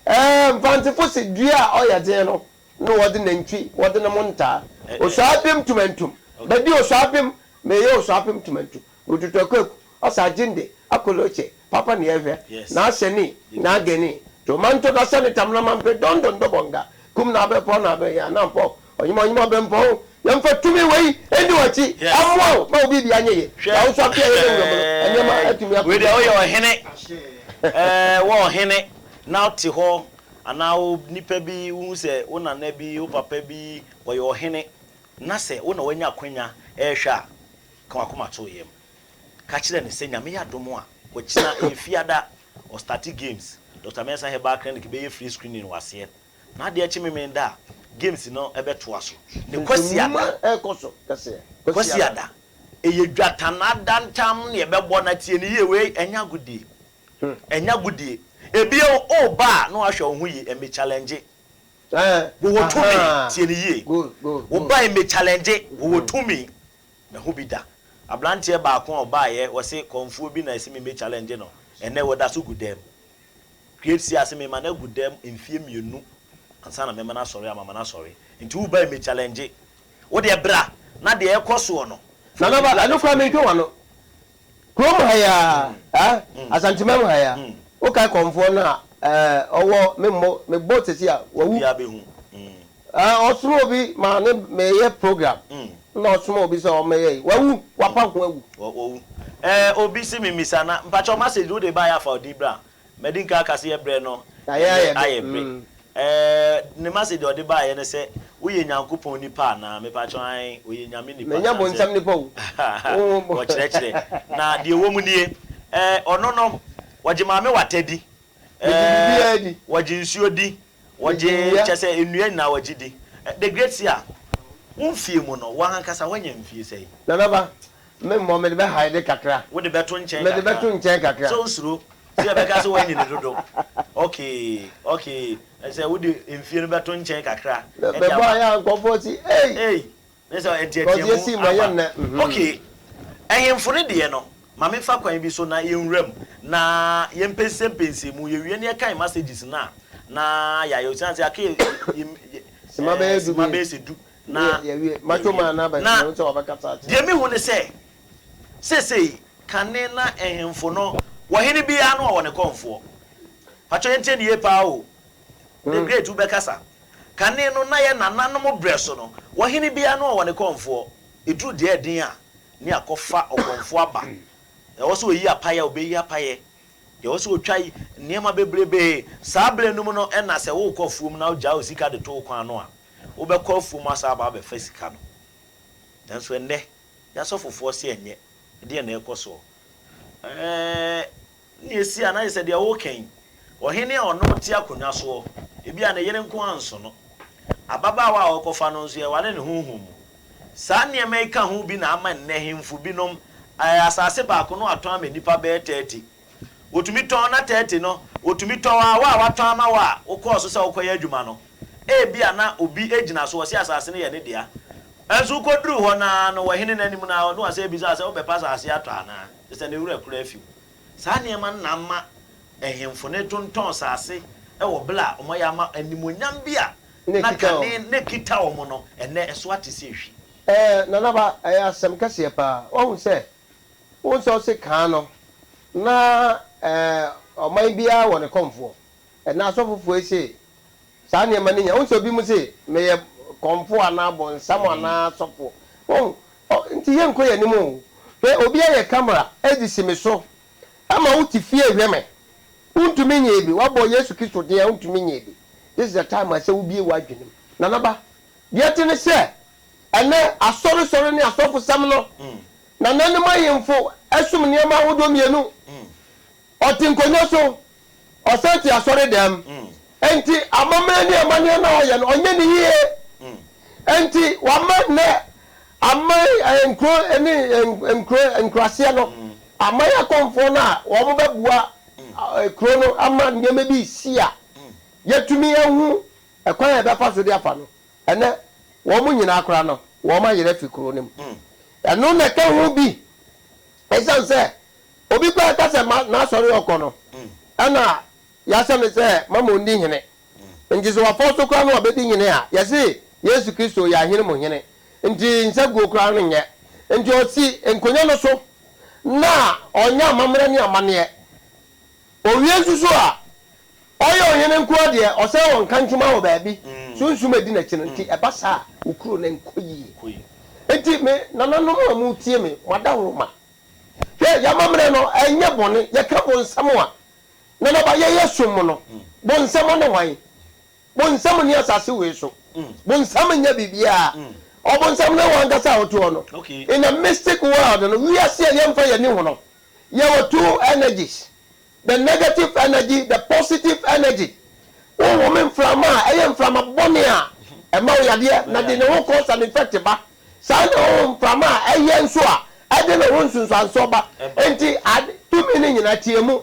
ɛɛ, Mfantsefo se dua a ɔyɛ dzen no na wɔdze nantwi wɔdze nom ntaa. Osuapem tumantum, bɛdi osuapem, meyɛ osuapem tumantum, Rututu Kwaku, Ɔsa Gyinde, Akoloche, Papa ne Ɛhwɛ, Na Aseni, Na Ageni, Tomanto Da Sani Tamena Mampe Don Don Dobonga, Kum Na Abɛpɔ Na Abɛyɛ Anampɔ, Ɔnyema Ɔnyema Ɔbɛmpɔn, Yɛmfa tumi wei ndi w'akyi, mmoa wo ma wo biribi anyɛ yie, na wo nso afe a yɛbɛwura mu no, nneɛma atumi akɔ Wei yie deɛ ama woyɛ wo. ɔhene, ɛɛ wɔ ɔhene na wote hɔ anaa wo nipa bi wohu sɛ wo nana bi, wo papa bi ɔyɛ ɔhene na sɛ wo na woanya akwanya ɛrehwɛ a, ka w'akoma to wo yam. Ka kyerɛ no sɛ Nyame yɛ adom a, ɔkyena ɛyɛ Fiada, ɔstarte games, Doctor Mensah Herbal Clinic bɛyɛ free screening wɔ aseɛ. Na adeɛ kye Memeneda a, games no bɛtoa so. Ne Kwasiada. Kwasiada, ɛyɛ dwatanada ntam na yɛbɛbɔ na tie no yie, wei ɛnyɛ agodie. Ɛnyɛ agodie. Ebio, woba a na wahwɛ wo ho yie, ɛmmɛ challenge. Wɔwɔ tumi, tie no yie. Woba ɛmmɛ challenge, wɔwɔ tumi. Mahu bi da. Abranteɛ baako a ɔbaeɛ ɔse kɔmfoɔ bi na ɛse me mɛ challenge no, ɛnɛ ɔda so gu dɛm. Create sia se mema no agu dɛm mfie mienu ansa na mɛma no asɔre a mama no asɔre. Nti wo bae mɛ challenge. Wo deɛ bra na deɛ ɛkɔ soɔ no fa Nana w'ani ba, bra ɛno bɛfa koraa bi hwɛ. mentwe w'ano. Kurom ha yi ara, eh, Asanteman mu ha yi ara, wokae kɔmfoɔ no a, eh, ɔwɔ, memmɔ, mebɔ sɛsi a, wawu. Obiara bɛhu. Eh, ɔsoma obi ma ne meyɛ program, na ɔsoma obi sɛ ɔmmɛyɛ yi, wawu, wapa ho awu. Wawu. Eh, obi se memmisa na, mpakyɛw message wode baeɛ afa ɔdin bra. Madi nkan aka se yɛ brɛ no Ayɛ ɛnɛ ayɛ ayɛ bre. mm. Eh, ne message a ɔde baeɛ ne sɛ, woyɛ Nyankopɔn nipa anaa? Mepakyɛw ae, ɔyɛ Nyame nipa Menyɛ sane sɛ bonsam nipa o. Wo ɔkyerɛkyerɛ. Na deɛ ɛwɔ mu nie, eh, ɔno no, ɔgye Maame Wata di, Megye eh, biribiara di. ɔgye nsuo di, Megye ɔgye, nnua. kyerɛ sɛ nnua nyinaa ɔgye di. Eh, The Great Seer, wo mfie mu no, wo ankasa woanya mfie sɛn? Nana ba, me mmɔ mede bɛ hide kakra. Wode bɛto nkyɛn Mede kakra. bɛto nkyɛn kakra. Sɛ wosuro sɛ yɛbɛka sɛ woanyini dodo. Okay, okay. Sɛ wode mfie no bɛto nkyɛn kakra de Mebɔ ama. ayɛ a nkurɔfoɔ si ei. Ei, ne sɛ Because nteateamu yɛsi mu ɛyɛ aba. nnɛ. Mhm. Okay, ɛhemfo no deɛ no, ma memfa kwan bi so na yɛnwura mu na yɛmpɛnsɛmpɛnsɛ mu. Yɛwie na yɛkan messages no a, na yɛayɛ. Osiane sɛ aka yɛ, yɛ, yɛ, Sima ɛɛ, bɛyɛ du sima bi. bɛyɛ sɛ du na Yɛwie. Macho yɛawie. man no aba Na mahu sɛ wabɛkasa akyerɛ. deɛ mehu ne sɛ, seesei kane na nhemfo no, ɔhene biara no ɔwɔ ne kɔmfoɔ. Pakyɛ yɛntie no yie paa o. The great wobɛkasa. Kane no na yɛ nananom berɛ so no, ɔhene biara no ɔwɔ ne kɔmfoɔ. Ɛduru deɛ ɛden a, ne akɔfa ɔkɔmfoɔ aba. Ɛwɔ sɛ ɔyi apaeɛ a, ɔbɛyi apaeɛ. Deɛ ɛwɔ sɛ ɔtwa yi, nneɛma bebrebee. Saa berɛ no mu no na sɛ worekɔ afuom na wogyaa wo sika de to wo kwan ano a, wobɛkɔ afuom asan aba abɛfa sika no. Nanso ɛnnɛ, yɛn asɔfofoɔ se ɛnyɛ. Ɛdeɛn na ɛrekɔ soɔ? Ɛɛ, nea ɛsi a, na ayɛ sɛ deɛ woreka yi, ɔhene a ɔno te akonnwa soɔ, ebia ne yere nko ara nso no. Ababaawa a ɔrekɔfa no nso, yɛware no honhom mu. Saa nneɛma yi ka ho bi na ama nnɛ hemfo binom, ɛɛ, asase baako no atɔn ama nnipa bɛyɛ 30. Wɔtumi tɔn na 30 no, wɔtumi tɔn a, wo a wɔatɔn ama wo a wokɔɔ so sɛ wokɔyɛ adwuma no, ebia na obi gyina so, ɔse asase no yɛ ne dea. Nanso wokɔduruu hɔ no ara no, wɔ hene no anim no ara, na wasan abisa wo sɛ wobɛpɛ asase atɔ anaa? Kyerɛ sɛ ne werɛ koraa afi wo. Saa nneɛma no na ama ahemfo no retontɔn asase wɔ bere a wɔayɛ ama animuonyam bi a Na na ɛkita kane wɔn. na ɛkita wɔn no, ɛnnɛ ɛso ate sɛ ehwi. Ɛɛ, Nanaba, ɛyɛ asɛm kɛseɛ paa. Woahu sɛ Wohu sɛ ɔse kan no na ɔman biara wɔ ne kɔmfoɔ. Ɛnnɛ asɔfofoɔ yi se saa nneɛma no nya. Wohu sɛ obi se meyɛ kɔmfoɔ anaa bonsam anaa sɔfoɔ. Wohu? Ɔ, nti yɛnkɔ yɛn anim o. Hwɛ, obi ayɛ camera de si me so ma wote fie rehwɛ me. Wontumi nyɛɛ bi. Woabɔ Yesu Kristo din a, wontumi nyɛɛ bi. This is the time a ɛsɛ wobue w'adwenem. Nana ba, deɛ ɛte ne sɛ, ɛnnɛ asɔresɔre ne asɔfosɛm no, nananom ahemfo som nneɛma ahodoɔ mmienu. Ɔte nkonnwa so, ɔsan te asɔredan mu. Enti amammerɛ ne amanneɛ no a ɔyɛ no, ɔnyɛ no yie. Enti wama nnɛ aman, nkuro ne nkuro, nkuraseɛ no, aman akɔmfoɔ no a wɔbɛboa kuro no ama nneɛma bi resi a, yɛatumi ahu ɛkwan a yɛbɛfa so de afa no. Ɛnnɛ, wɔn nyinaa koraa no, wɔayera afi kuro no mu. Ɛno na ɛka ho bi. Ɛsiane sɛ Obi koraa ka sɛ ma n'asɔre a ɔkɔ no ɛna yɛahyɛ no sɛ mama ɔnni hene. Nti sɛ wafɔ so koraa na wabɛdi hene a, yɛse Yesu Kristo yɛ ahene mu hene. Nti nsaguo koraa no nyɛ. Nti ɔsi nkonya no so na ɔnyɛ amammerɛ ne amanneɛ. Owie nso so a, ɔyɛ ɔhene nkoa deɛ, ɔsɛe wɔn nkankyema wɔ baabi, sunsum a ɛdi n'akyi no. Nti ɛba saa a, wo kuro no nkɔ yie. Nti me nananom a motie me, mo adaworoma, Hwɛ, y'amammerɛ no, ɛnyɛ bɔne. Yɛka bonsam a, nanaba yɛyɛ som mu no, bonsam ne hwan? Bonsam nni asase wei so. Bonsam nyɛ biribiara. Ɔbonsam ne w'ankasa a wote hɔ no. In the mystic world no, wiase a yɛmfa yɛn ani hu no, yɛwɔ two energies. The negative energy, the positive energy. Wohome mframa a, ɛyɛ mframa bɔne a ɛma wo yadeɛ na de ne ho cause and effect ba. Saa na wohome mframa a ɛyɛ nso a, ɛde ne ho nsunsuansoɔ ba. Enti ade, tumi no nyinaa teɛ mu.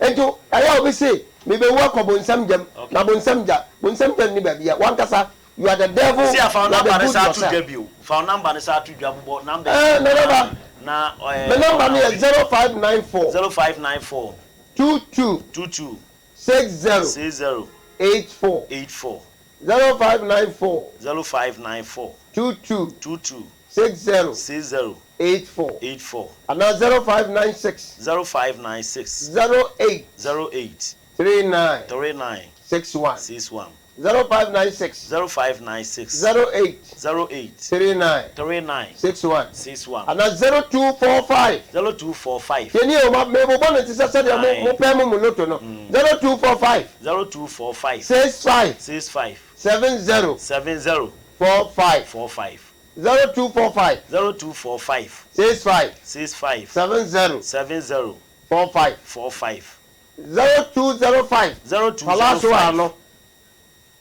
Enti ɛyɛ a obi se, mebɛwu akɔ bonsam gyam, na bonsam gya, bonsam gya nni baabiara. W'ankasa You are the devil, Sia fa wo you are the number no good saa to yourself. dwa bio. Fa wo number no saa to dwa bobɔ numbers Eh, no Nana nyinaa Ba, na me eh, number wɔn no a yɛ wɔhwɛ. 0594 0594 22 22 60 60 84. 84 0594 0594 22 22 60 60 84. 84 Anaa 0596 0596 08 08 39 39 61. 61 0596 0596 08 08 39 39 61 61 anaa 0245. 0245. Tie nie o, ma mebobɔ no te sɛ sɛdeɛ mo Ae. mopɛ mo mu loto no. 0245 0245 65 65 70 70 45. 45 0245 0245 65 65 70 70 45. 45 0205 Palazzo 0205 ano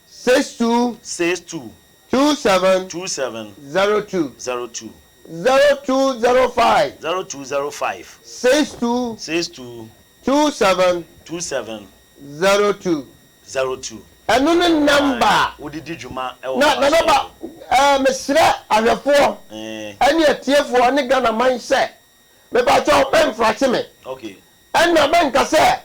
62 62 27 27 02. 02 0205 0205 62 62 27 27 02. 02. Ɛno ne number a. Wode di dwuma wɔ Na w'asɔre Nana Ba, mu. ɛɛ mesrɛ ahwɛfoɔ Ɛɛ. ɛne atiefoɔ ne Ghana man sɛ, mepakyɛw mɛnfrakye me. Okay. Ɛna mɛnka sɛ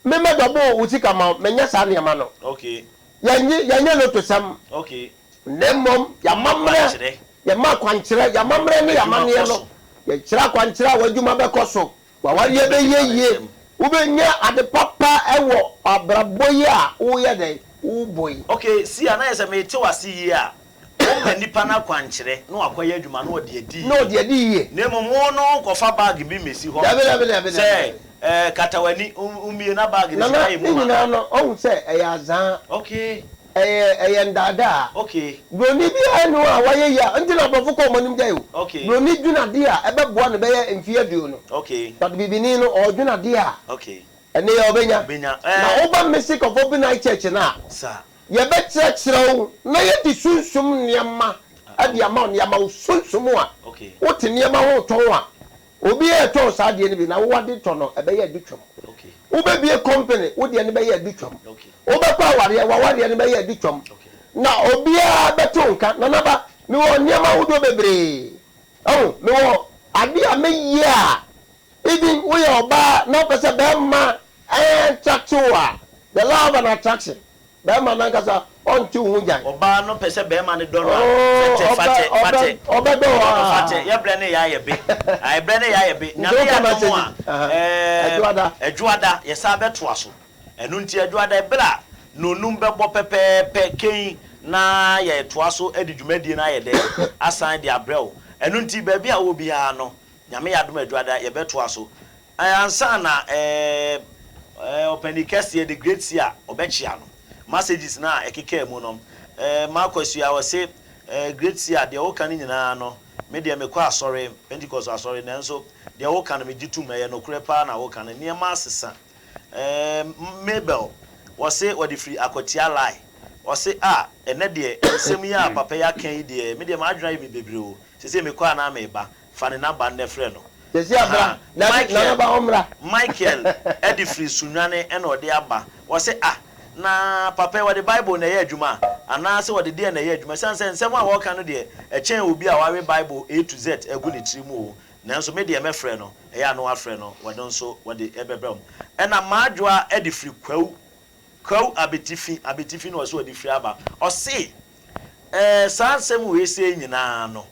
me mɛ dɔbo wo sika ma wo, mɛnyɛ saa nneɛma no. Okay. Yɛnye, yɛnyɛ lotosɛm. Okay. Na mmom y'amammerɛ, yɛma akwankyerɛ, y'amammerɛ ne y'amanneɛ no, yɛkyerɛ akwankyerɛ a w'adwuma bɛkɔ so, w'awareɛ bɛyɛ yie, wobɛnya ade papa wɔ abrabɔ yi a woyɛ dɛn, wobɔ yi. Okay, Sia, na yɛ sɛ mete wo ase yie a, Woma nipa no akwankyerɛ na wakɔyɛ adwuma na ɔde adi yie. Na ɔde adi yie. Na mmom wo no wonkɔfa bag bi mmɛsi hɔ. Dabi dabi dabi dabi. Sɛ ɛɛ kata w'ani wommie na bag no Nana sika yɛ mu ne ma. nyinaa no ɔhu sɛ ɛyɛ azaa. Okay. Ɛyɛ ɛyɛ ndaadaa. Okay. Broni biara nni hɔ a wayɛ yie a nti na aborɔfo kɔ wɔn anim gyae o. Okay. Broni dwene adeɛ a ɛbɛboa no bɛyɛ mfeɛ aduonu. Okay. But bibini no ɔredwene adeɛ a. Okay. Ɛnɛ yi ɔbɛnya. Ɔbɛnya. Na Ɛɛ. woba Mystic of Open Eye Church no a. Sa. Yɛbɛkyerɛkyerɛ wo na yɛde sunsum nneɛma de ama wo, na yɛama wo sunsum a wote nneɛma ho retɔn a, obi retɔn saa adeɛ no bi na wo ade tɔ no, ɛbɛyɛ ade twam. Wobɛbue company, wo deɛ no bɛyɛ ade twam. Wobɛkɔ awareɛ, w'awareɛ no bɛyɛ ade twam. Na obiara bɛte wo nka. Nana ba, mewɔ nneɛma ahodoɔ bebree. Ɛho, mewɔ adeɛ a mɛyɛ a, even woyɛ ɔbaa na wopɛ sɛ bɛrima attract wo a, the law of an attraction, Bɛrima no ankasa ɔnte wo ho gyan. Ɔbaa no pɛ sɛ bɛrima no dɔ no a, Oh, fɛtɛ, ɔbɛ, fatɛ, ɔbɛ, fatɛ. ɔbɛdɔ wo Ɔdɔ no aa. fatɛ. Yɛ brɛ ne yɛ ayɛ be. Ae, brɛ ne yɛ ayɛ be. Nti Nyame woka yɛ adom message, a, aha, ɛɛm, Ɛdwoada. Ɛdwoada, yɛsan bɛtoa so. Ɛno nti Adwoada ɛberɛ a nnɔnnum bɛbɔ pɛpɛɛpɛ kɛn na yɛtoa so de dwumadie no ayɛ dɛn asan de abrɛ wo. Ɛno nti baabi a wowɔ biara no, Nyame yɛ adom a Adwoada yɛbɛtoa so. Ansa na Ɔpanin kɛseɛ, the great seer, ɔbɛkyea no, messages no a ɛkekaa mu no, Marcus yi a ɔse, Great seer, deɛ woka no nyinaa no, me deɛ mekɔ asɔre, Pentecost asɔre, nanso deɛ woka no megye tom, ɛyɛ nokorɛ paa na woka no, nneɛma asesa. Mabel, ɔse ɔde firi Akwatia line, ɔse, ah, ɛnnɛ deɛ nsɛm yi a papa yi aka yi deɛ, me deɛ m'adwene ayɛ me bebree o, seesei mekɔ anaa meba? Fa ne number nnɛ frɛ no. Sɛsi a bra, Ahaa, dabi, Nana Michael, ba ɔmmra. Michael de firi Sunyani na ɔde aba. Ɔse ah, na papa yi ɔde Bible na ɛyɛ adwuma anaa sɛ ɔde deɛn na ɛyɛ adwuma? Ɛsiane sɛ nsɛm a ɔreka no deɛ ɛkyɛn obi a wawe Bible A to Z agu ne tiri mu o. Nanso me deɛ mɛfrɛ no, ɛyɛ a na wafrɛ no, wɔde nso wɔde bɛbrɛ wo. Ɛna Madwoa de firi Kwawu, Kwawu Abetifi, Abetifi na ɔse ɔde firi aba. Ɔse eh, saa nsɛm wei sei nyinaa no,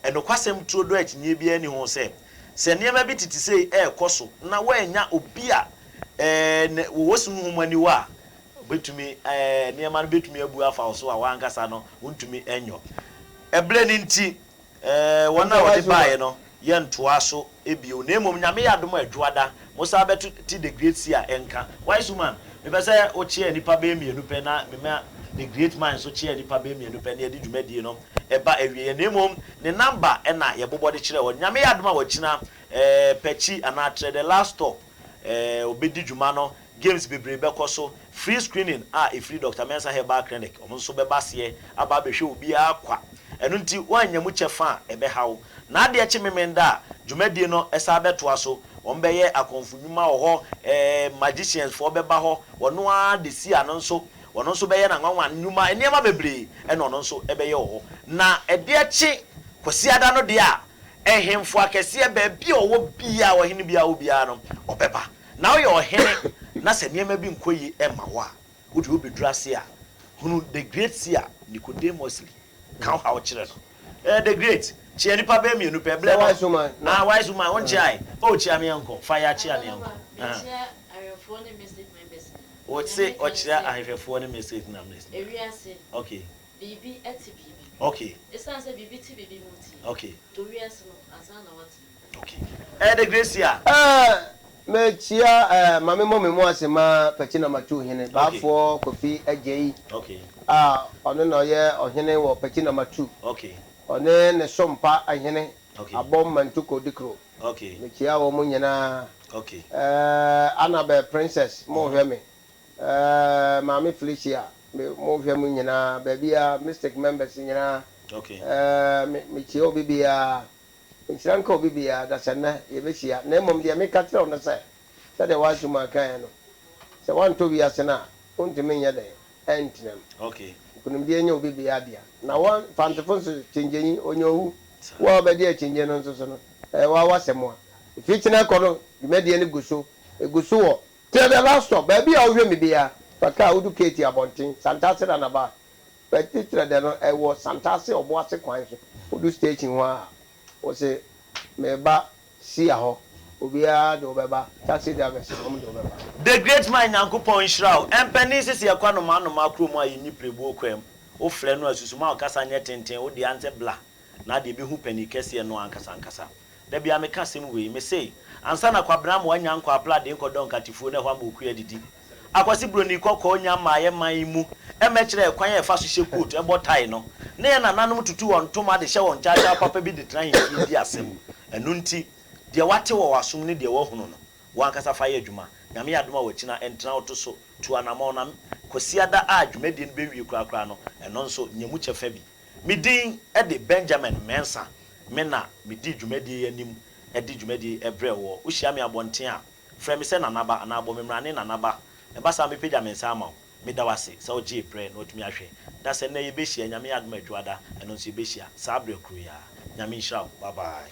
Nokwasɛm turodoo a akyinnye biara nni ho sɛ, sɛ nneɛma bi tete sei rekɔ so na woannya obi a ɔwɔ honhom aniwa a, obetumi, nneɛma no betumi abu afa wo so a w'ankasa no wuntumi nyɔ. Ɛberɛ no nti, wɔn a wɔde baeɛ no, yɛntoa so bio, na mmom Nyame yɛ adom a Adwoada, mosan bɛto te The Great Seer nka. Wise woman, mepɛ sɛ wokyea nnipa bɛyɛ mmienu pɛ na mema The Great Man nso kyea nnipa bɛyɛ mmienu pɛ na yɛde dwumadie no ba awieɛ. Na mmom ne number na yɛbobɔ de kyerɛ hɔ. Nyame yɛ adom a wakyina eh, Pɛkyi anaa Trɛ The Last Stop eh, ɔbɛdi dwuma no. Games bebree bɛkɔ so. Free screening a ɛfiri Doctor Mensah Herbal Clinic, wɔn nso bɛba aseɛ aba abɛhwɛ obiara kwa. Ɛno nti woannya mu kyɛfa a, ɛbɛha wo. Na adeɛ kye Memenda a, dwumadie no san bɛtoa so. Wɔbɛyɛ akɔmfo nnwuma wɔ hɔ, eh, magicians foɔ bɛba hɔ, wɔno ara de si ano nso, wɔno nso bɛyɛ n'anwanwa nnwuma, nneɛma bebree na ɔno nso bɛyɛ wɔ hɔ. Na ɛdeɛ kye Kwasiada no deɛ a, nhemfo akɛseɛ, baabi a ɔwɔ biara, ɔhene biara wɔ biara no, ɔbɛba. Na woyɛ ɔhene na sɛ nneɛma bi nkɔ yie mma wo a, wo deɛ wobɛduru ase a, hunu the great seer Nicodemusly, ka wo haw kyerɛ no. Eh, the great, kyea nipa bɛyɛ mienu pɛ, Sɛ blɛ wise no. woman na. Ah, wise woman, wo nkyeae. Oh, kyea me yɛnkɔ, fa ya kyea me yɛnkɔ. Abalaba, Ah. mekyea awɛmfoɔ ne message members nyinaa. Wo Nea se meka ne ɔkyea sɛ, ahwehwɛfoɔ ne message numbers nyinaa. ewiase, Okay. biribi te biribi. Okay. Esiane sɛ biribi te biribi mu nti, Okay. tɔ wiase no ansa na woatena mu. Okay. Eh, the grace here. Eh, mekyia eh, ma me mmɔ me mu ase ma Pakyi Namatu hene, Okay. Baafoɔ Kofi Agyei Okay. a ɔno na ɔyɛ ɔhene wɔ Pakyi Namatu. Okay. Ɔne ne Sompa hene Okay. Abom Mantuko Dikro. Okay. Mekyia wɔn nyinaa. Okay. Eh, Annabel Princess, mo hwɛ me. Eh, Maame Felicia, me, mo hwɛ mo nyinaa. Baabiara, Mystic members nyinaa. Okay. Eh, me, mekyia obi biara. Nhyira nka obi biara, da sɛ nnɛ yɛbɛhyia. Na mmom deɛ meka kyerɛ wo ne sɛ, sɛdeɛ w'Asuman kaeɛ no, sɛ woantɔ wiase no a, wontumi nyɛ dɛn? Ɛntena mu. Okay. Nkonimdie nyɛ obi biara dea. Na wo Mfantefo nso, kyingyenyi, onya owu. Wo a wobɛdi akyingye no nso so no, ɛyɛ wo ara w'asɛm a. Ɛfiri kyena rekɔ no, dwumadie no gu so. Ɛgu so wɔ Till the last stop, baabi a wohwɛ me biara, fa kaa wodu Katy abɔnten, Santase Runabout, Bɛte kyerɛ dɛ no ɛwɔ Santase Ɔboase kwan so, wodu station hɔ a wose meba Sia hɔ, obiara de wo bɛba, taxi drivers no wɔn de wo bɛba. The great man Nyankopɔn nhyira wo. Mpanin sese yɛkɔ anomaa anomaa kurom a yɛnyi pirebuo kwam. Wo frɛ no a susu ma wo kasa nyɛ tenten wo deɛ ansɛ bla na adeɛ bɛhu panin kɛseɛ no ankasa ankasa. Da biara meka asɛm wei, mese, ansa na Kwabena Amoah nya nkɔ Apla de nkɔdɔ nkatefuo na ɛhɔ ama Okua adidi. Akwasi Broni kɔkɔɔ nya mmaeɛ man yi mu mmɛkyerɛ ɛkwan a ɛfa so hyɛ coat, bɔ tie no. Na yɛn nananom tutu wɔn ntoma de hyɛ wɔn kyaakyaa papa bi de tena ahemfie di asɛm. Ɛno nti, deɛ woate wɔ w'asom ne deɛ woahunu no, wo ankasa fa yɛ adwuma. Nyame yɛ adom a wakyina, ɛntena wo to so. Tu anamɔn na Kwasiada a dwumadie no bɛwie korakora no, ɛno nso, nya mu kyɛfa bi. Me din de Benjamin Mensah, me na medii dwumadie yi anim de dwumadie yi brɛɛ woɔ. Wohyia me abɔnten a, frɛ me sɛ Nanaba anaa bɔ me mmrane Nanaba. Ɛba saa a mɛpagya me nsa ama wo. Meda wo ase sɛ wogyee berɛ na woatumi ahwɛ. Da sɛ nnɛ yɛbɛhyia, Nyame adom a Adwoada, ɛno nso yɛbɛhyia saa berɛ koro yi ara. Nyame nhyira wo. Bye bye.